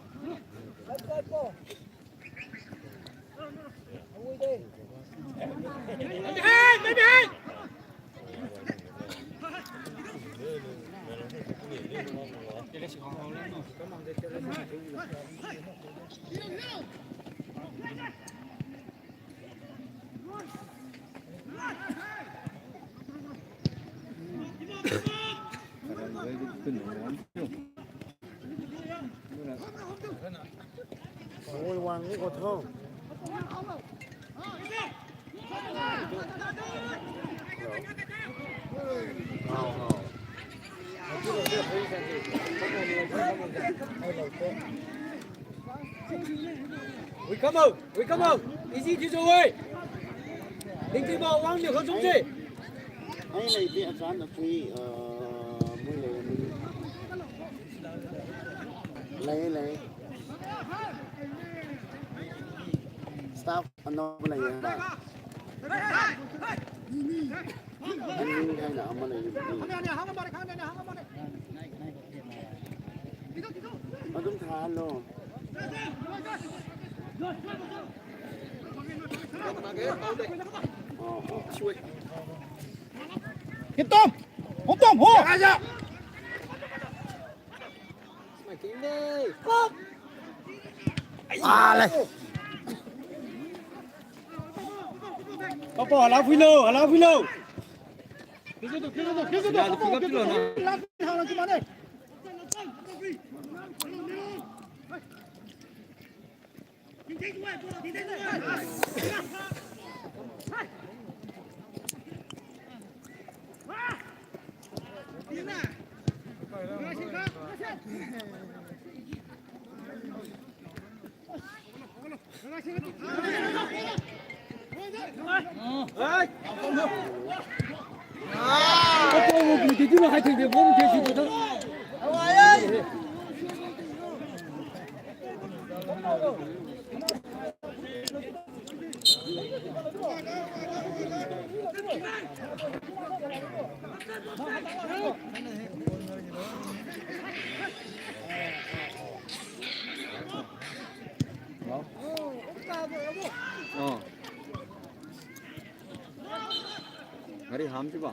Wi, come on. Wi, come on. Easy thiujiu wi. Tingting ba wang niu khang sum se. Ai, lei di, a chan a pui, uh, mui lei, mui. Lei, lei. Staff anao lei ba. Ani hai na ama lei. Adum tha lo. Hitom! Hitom, ho! Aja! Wale! Papa, hala phuilo, hala phuilo! Oh. Gari ham chiubo.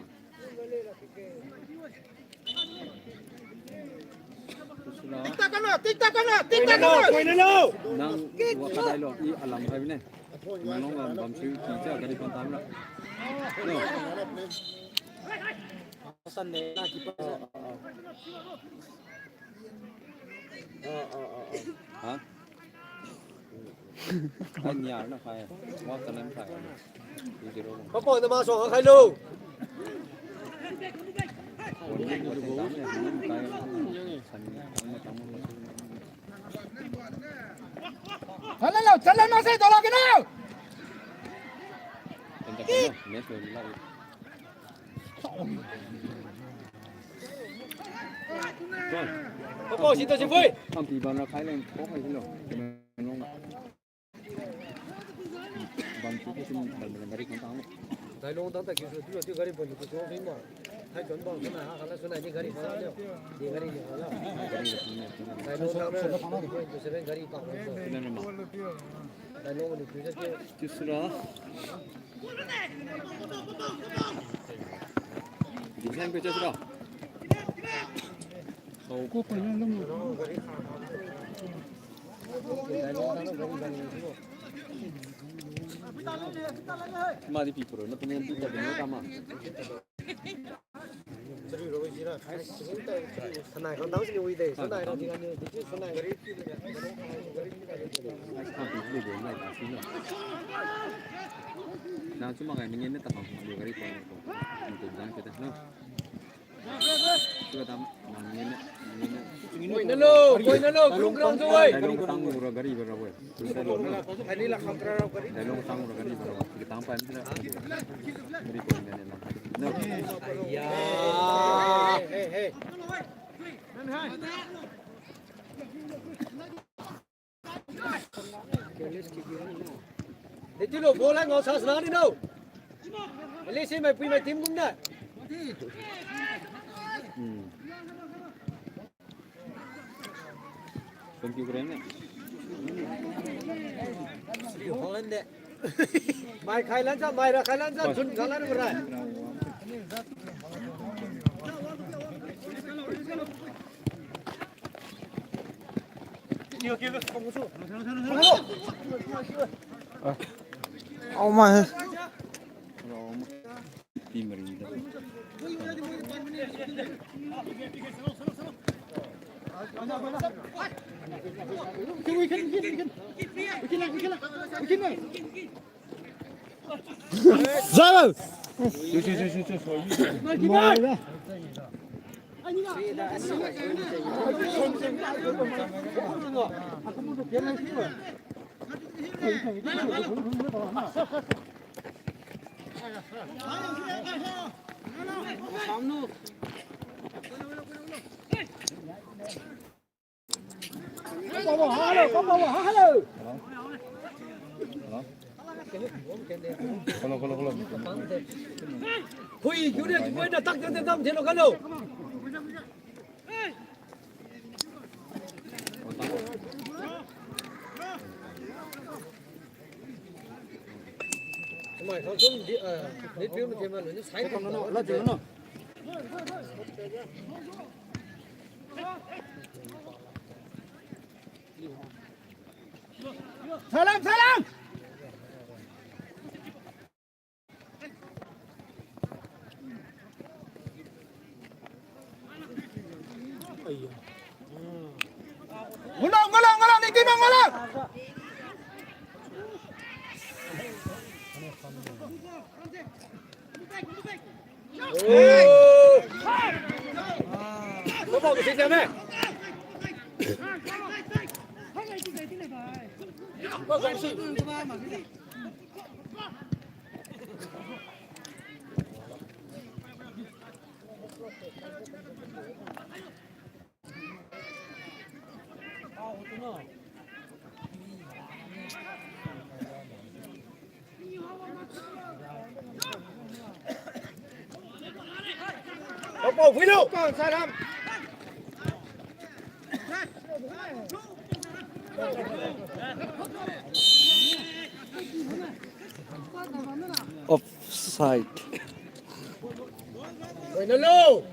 Tiktak kano, tiktak kano, tiktak kano. Nang wa kadai lo, i alam khai bine. Nang nong bam sui ki cha gari kon tam na. No. Sunday na ki pa. Ha? Ai, niar na khai. Wa kanan khai. Two zero. Papa, na ma so khai lo. Challo, challo, na se dola kino. Next one. Papa, sita si phui. Kampi ban ra khai leng, kok hai silo. Ban tu tu sin ban ban gari kan tang. Dailong tang ta kisu tu tu gari ban tu tu sin ba. Hai jon bang sunai ha kala sunai ni gari kala. Ni gari ni kala. Dailong tang na. Dailong ni tu je. Kisura. Design ko chasra. Ko pa na lam. Ma di pi pro na pun di ta ni ta ma. Sanai ko dang sini wi de. Sanai ko di kan ni sanai. Na cuma kan ni ni ta ma gari ko. Ni tu jang kita no. Koi nalo, koi nalo, group ground tu, oi. Dailong tang ura gari bara, oi. Dailong tang ura gari bara, oi. Kita tang pa ni na. Gari koi na na. No. Ya. Hey, hey, hey. Letilo, ball hai ngao sa sana ni no. Letsi mai pui mai team kumna. Hmm. Thank you, friend. Holland de. Mai khai lan sa, mai ra khai lan sa, jun khai lan ra. Oh my. Zalo. Hello, hello, hello. Hui, unit, hui, na tak, tak, tak, tak, thilo, hello. Mai, kau sum di, ah, midfield, midfield, mana ni, side. Hello, hello, hello. Salam, salam. Ngulong, ngulong, ngulong, ni kino ngulong. Pao phuilo. Pao salam. Offside. Oi, no, no.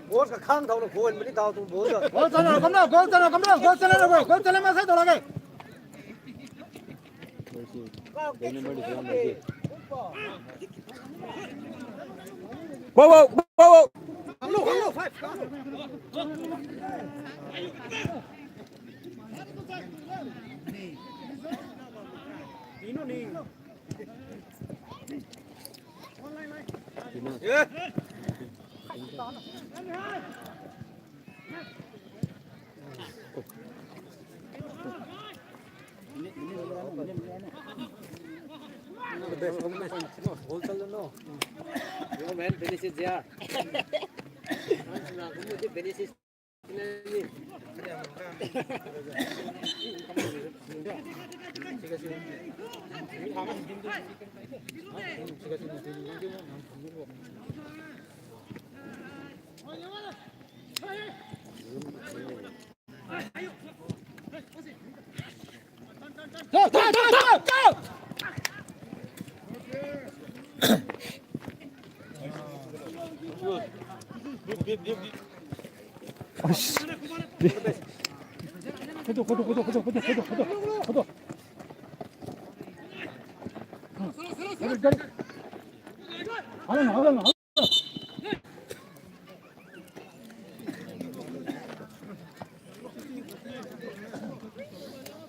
Ball ka khang thao lo, goal mani thao tung ball. Goal chana, kamna, goal chana, kamna, goal chana, goal chana, masai thao lagi. Wow, wow, wow, wow.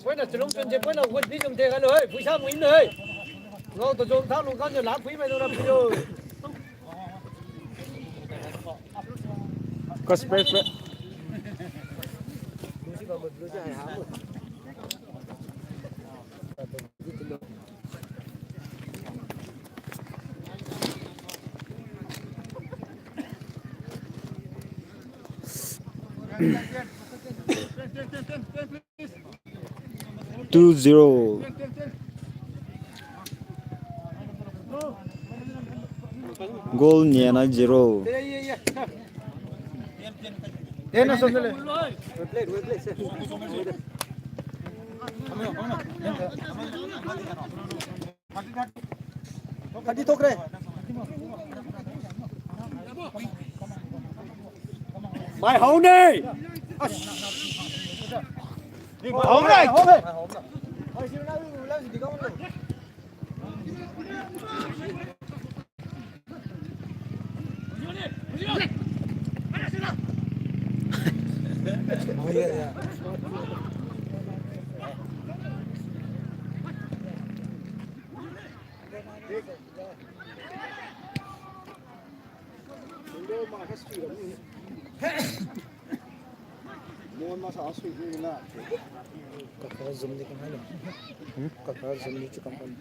Poina chalung chun je, poina wut bi jum de ga lo hai, phuisa muin hai. Ngao to jong thang lung kan je la phui mai lo ra phui yo. Kas pe pe. Two zero. Goal niana zero. Kadi tokre. Mai hau ne. As. Hau ne. Hau ne. Kakara zoom di kamai lo. Hmm? Kakara zoom di chu kamai lo.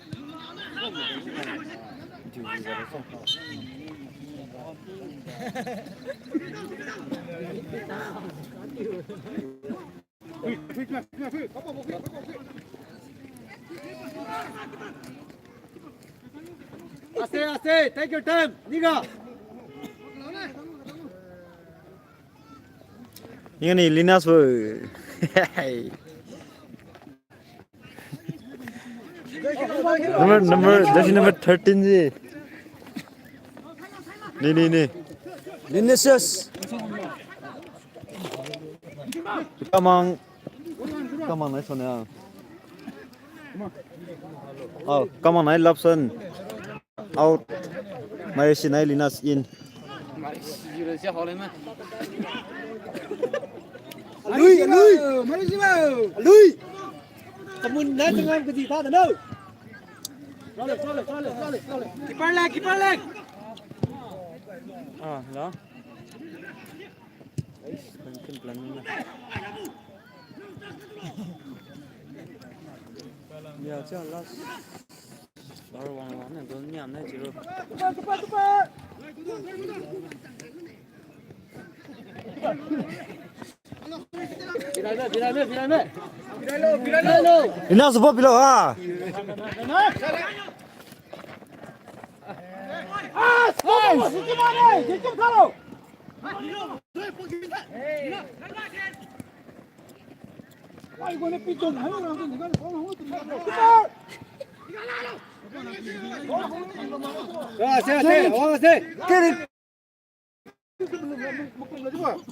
Aste, aste, take your time, Niga. Niga ni Linus bo. Number, number, jersey number thirteen ji. Ni, ni, ni. Vinicius. Kamang. Kamang nai sone a. Oh, kamang nai Lapson. Out. Mai si nai Linus in. Alui, alui. Alui. Kamun nai tengam kaji ta da no. Keeper leg, keeper leg. Ah, la. Ais, kan kin plan na. Ya, cha last. Baru wang wang na, dun niam na, zero. Ina subo bilo ha. Carry.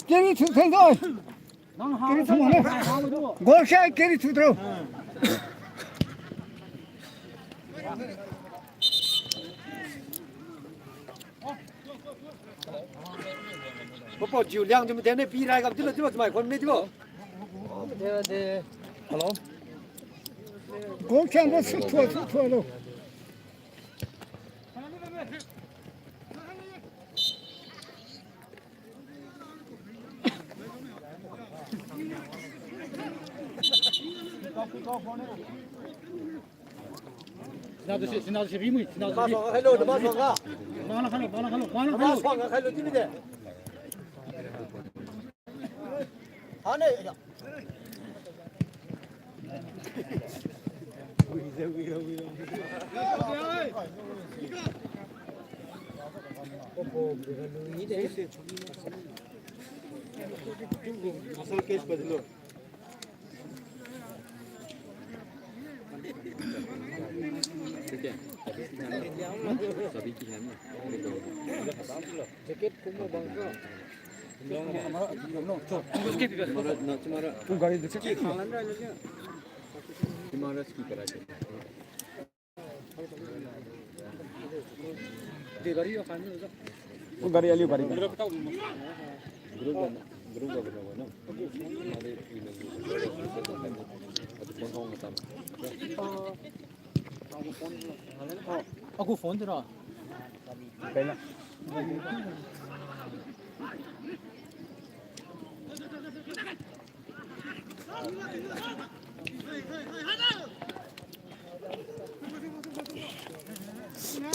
Carry thu theng doi. Carry thu mane. Goal side carry thu thro. Papo jiu liang jiu mate ne pi rai kam tilo tilo mai kon ne tilo. Hello. Goal side ne su thua su thua lo. Sina tu si, sina tu si, rimui, sina tu si. Hello, hello, hello, hello. Hello, hello. Gari aliu gari. Aku phone tu ra.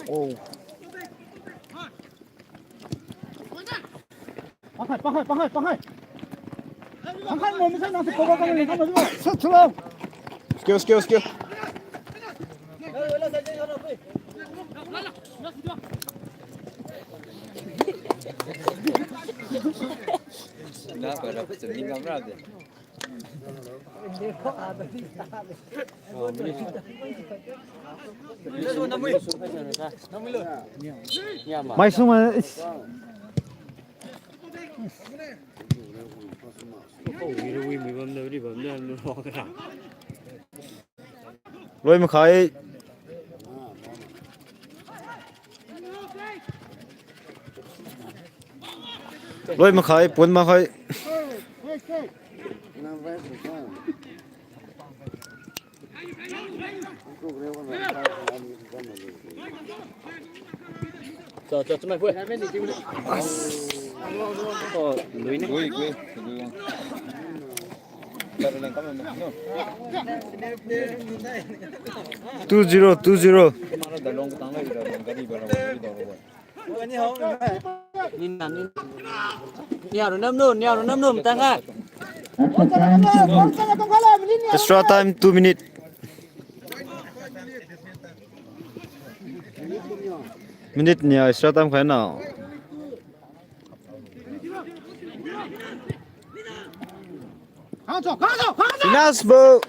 Oh. Pakhai, pakhai, pakhai, pakhai. Pakhai mo misa nang si cover kang ni kang mo. Sat sala. Skill, skill, skill. Maisung, ah, is. Loi makhai. Loi makhai, pun makhai. Cha, cha, chamai pui. Oh, lui ni. Lui, lui. Two zero, two zero. Nia ru nam lu, nia ru nam lu, matang kha. Extra time, two minute. Minute nia extra time khai na. Enough, bro.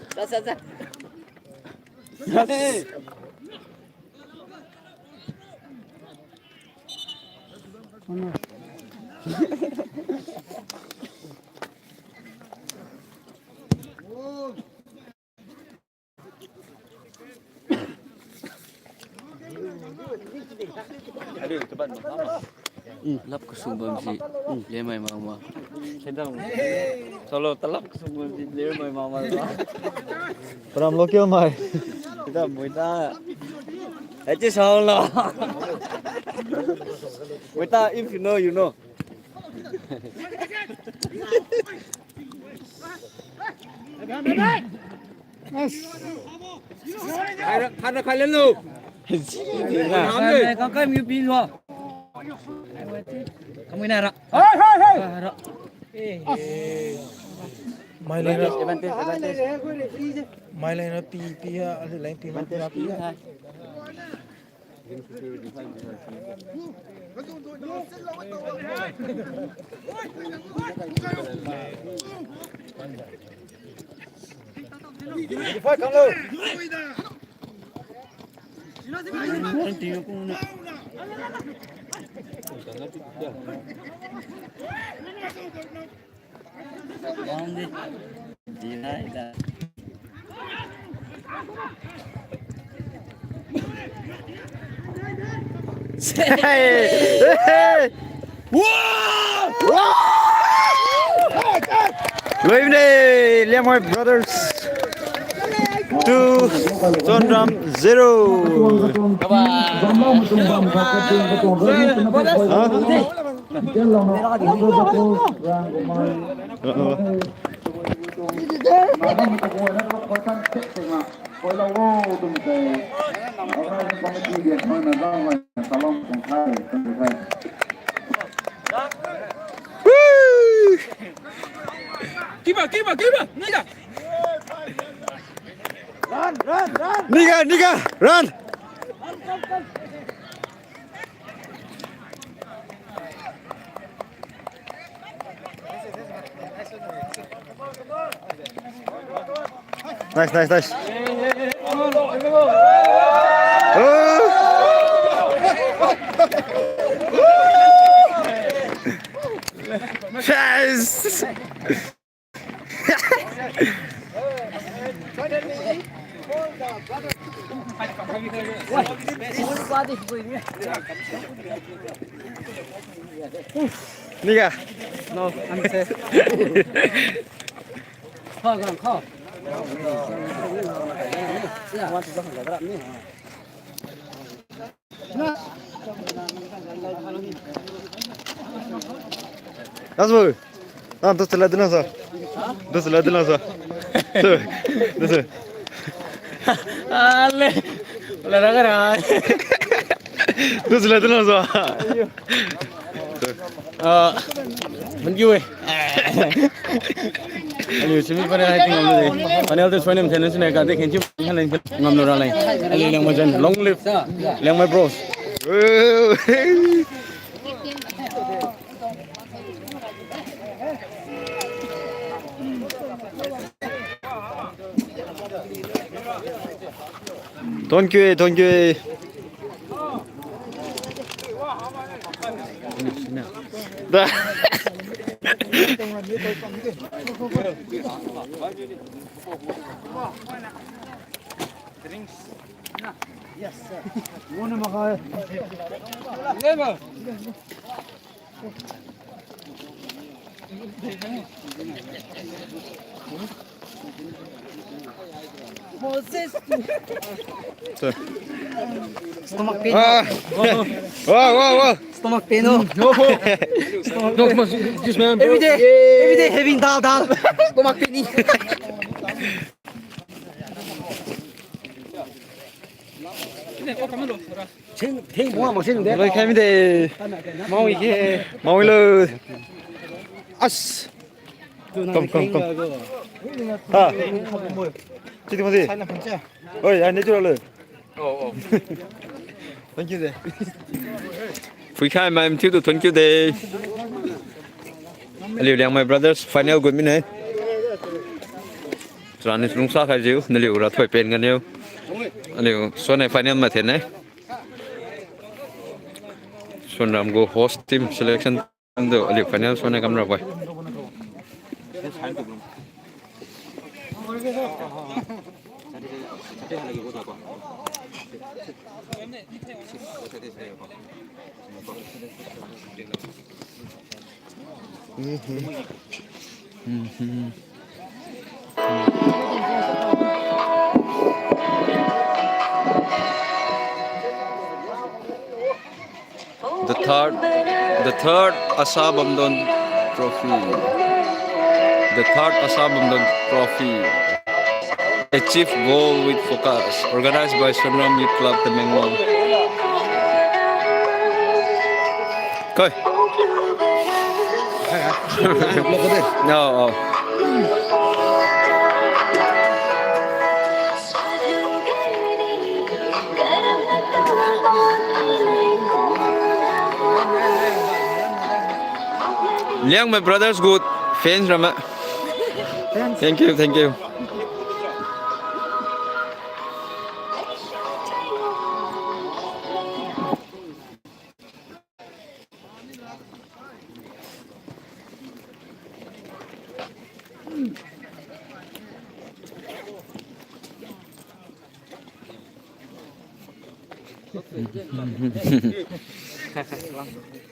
Talap kasum bamsi, lemai mama. Salo, talap kasum bamsi, lemai mama. From local mai. Sida muina. Echi sao lo. Wait, ah, if you know, you know. Khai ra, khai ra, khai len lo. Khai ra, khai ra, khai ra, khai ra. Kamui na ra. Hai, hai, hai. Ra, ra. Mai leng ra. Advantage, advantage. Mai leng ra pi, pi ha, ali leng pi, mai pi ha, pi ha. Hey! Hey! Wow! Wow! Good evening, Liangmai Brothers. Two, Chonram zero. Huh? Woo! Keeper, keeper, keeper! Niga! Run, run, run! Niga, Niga, run! Nice, nice, nice. Oh. Yes. Niga. No, I'm safe. Kha, kha, kha. Yeah. Nasbo. Nam tu sila dina sa. Tu sila dina sa. Tu. Tu sa. Ale. Wala raga ra. Tu sila dina sa. Ah, thank you, eh. Aliu semi final hai ting ngam lu de. Final tu final ten sini ka de khenchi ngam lu raleng. Aliu Liangmai jan. Long live Liangmai bros. Thank you, eh, thank you, eh. Da. Yes, sir. Moses. Stomach pain. Ah. Wow, wow, wow. Stomach pain, oh. No, no, this man, bro. Every day, every day having dal, dal. Stomach pain. Loi khai mide. Mawi ke. Mawi lo. As. Come, come, come. Ha. Sini masi. Oi, ai ni tu lo. Oh, oh. Thank you de. Phuikhai mai thiu tu thank you de. Aliu Liangmai Brothers final good mine. Chani lungsa khaijiu, naliu ra thoi pen ganiu. Aliu suan nai final mathen nai. Suan ram gu host team selection. Ando aliu final suan nai kam ra bai. Third, the third Asa Bamdon Trophy. The third Asa Bamdon Trophy. Achieve goal with focus. Organized by Sonram Youth Club Tamenglong. Koi. No, oh. Liangmai Brothers gu fans rama. Thank you, thank you.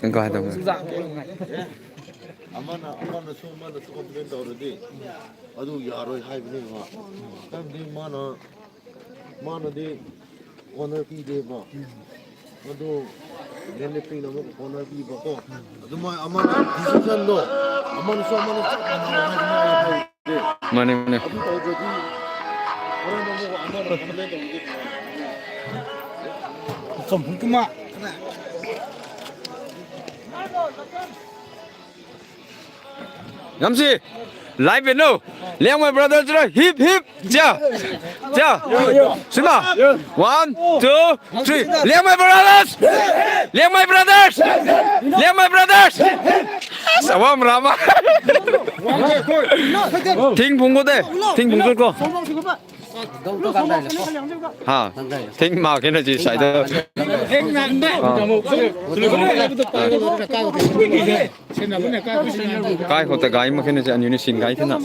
Kang kai tong. Amana, amana su, amana su complain tauradi. Adu yaroi haibini ma. Tamdi mana Manadi honor pide ba. Adu, Lenleng pina mo honor piba ko. Adu mai ama decision do. Ama so ama chap mana. Mane, mane. Adu tau jadi. Orang mo ama complain tau jadi. Som hukuma. Yamsi, live no. Liangmai Brothers ra hip hip. Ja. Ja. Sima. One, two, three. Liangmai Brothers. Liangmai Brothers. Liangmai Brothers. Sawam rama. Ting phung ko de. Ting phung ko. Ha, ting ma kena ji sai de. Ah. Kai khou ta gai ma kena ji aniu ni sin gai thina.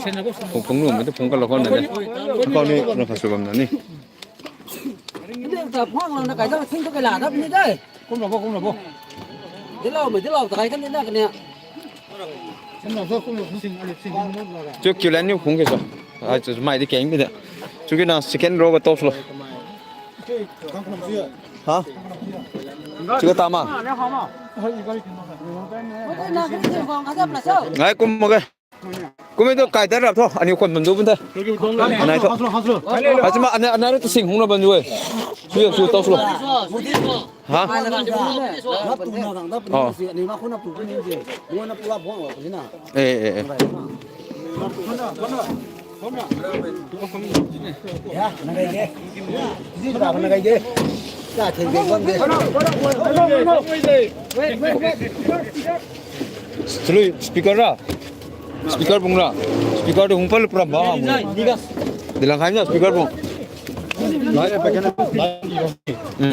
Phung phung lu ma tu phung ka lo khon na de. Kau ni na kha su bam na ni. Ni ta phang lang na kai da ting tu kai la da ni de. Kum lo bo, kum lo bo. Di lo, mai di lo, ta kai kan ni na kene. Chiu kiu lan niu khung ke so. Ai, chiu mai di keng bi de. Chiu ki na second row ga top lo. Ha? Chiu ka tama. Ngai kum mo ke. Kum mi tu kai ta rap tho. Aniu khon bam du bun ta. Anai tho. Achima anai, anai tu sing hung na bam du e. Chiu ya, chiu top lo. Ha? Oh. Eh, eh, eh. Tului speaker ra. Speaker bung ra. Speaker tu hung pa lu pra ba. Dilang khai na speaker bung. Hmm.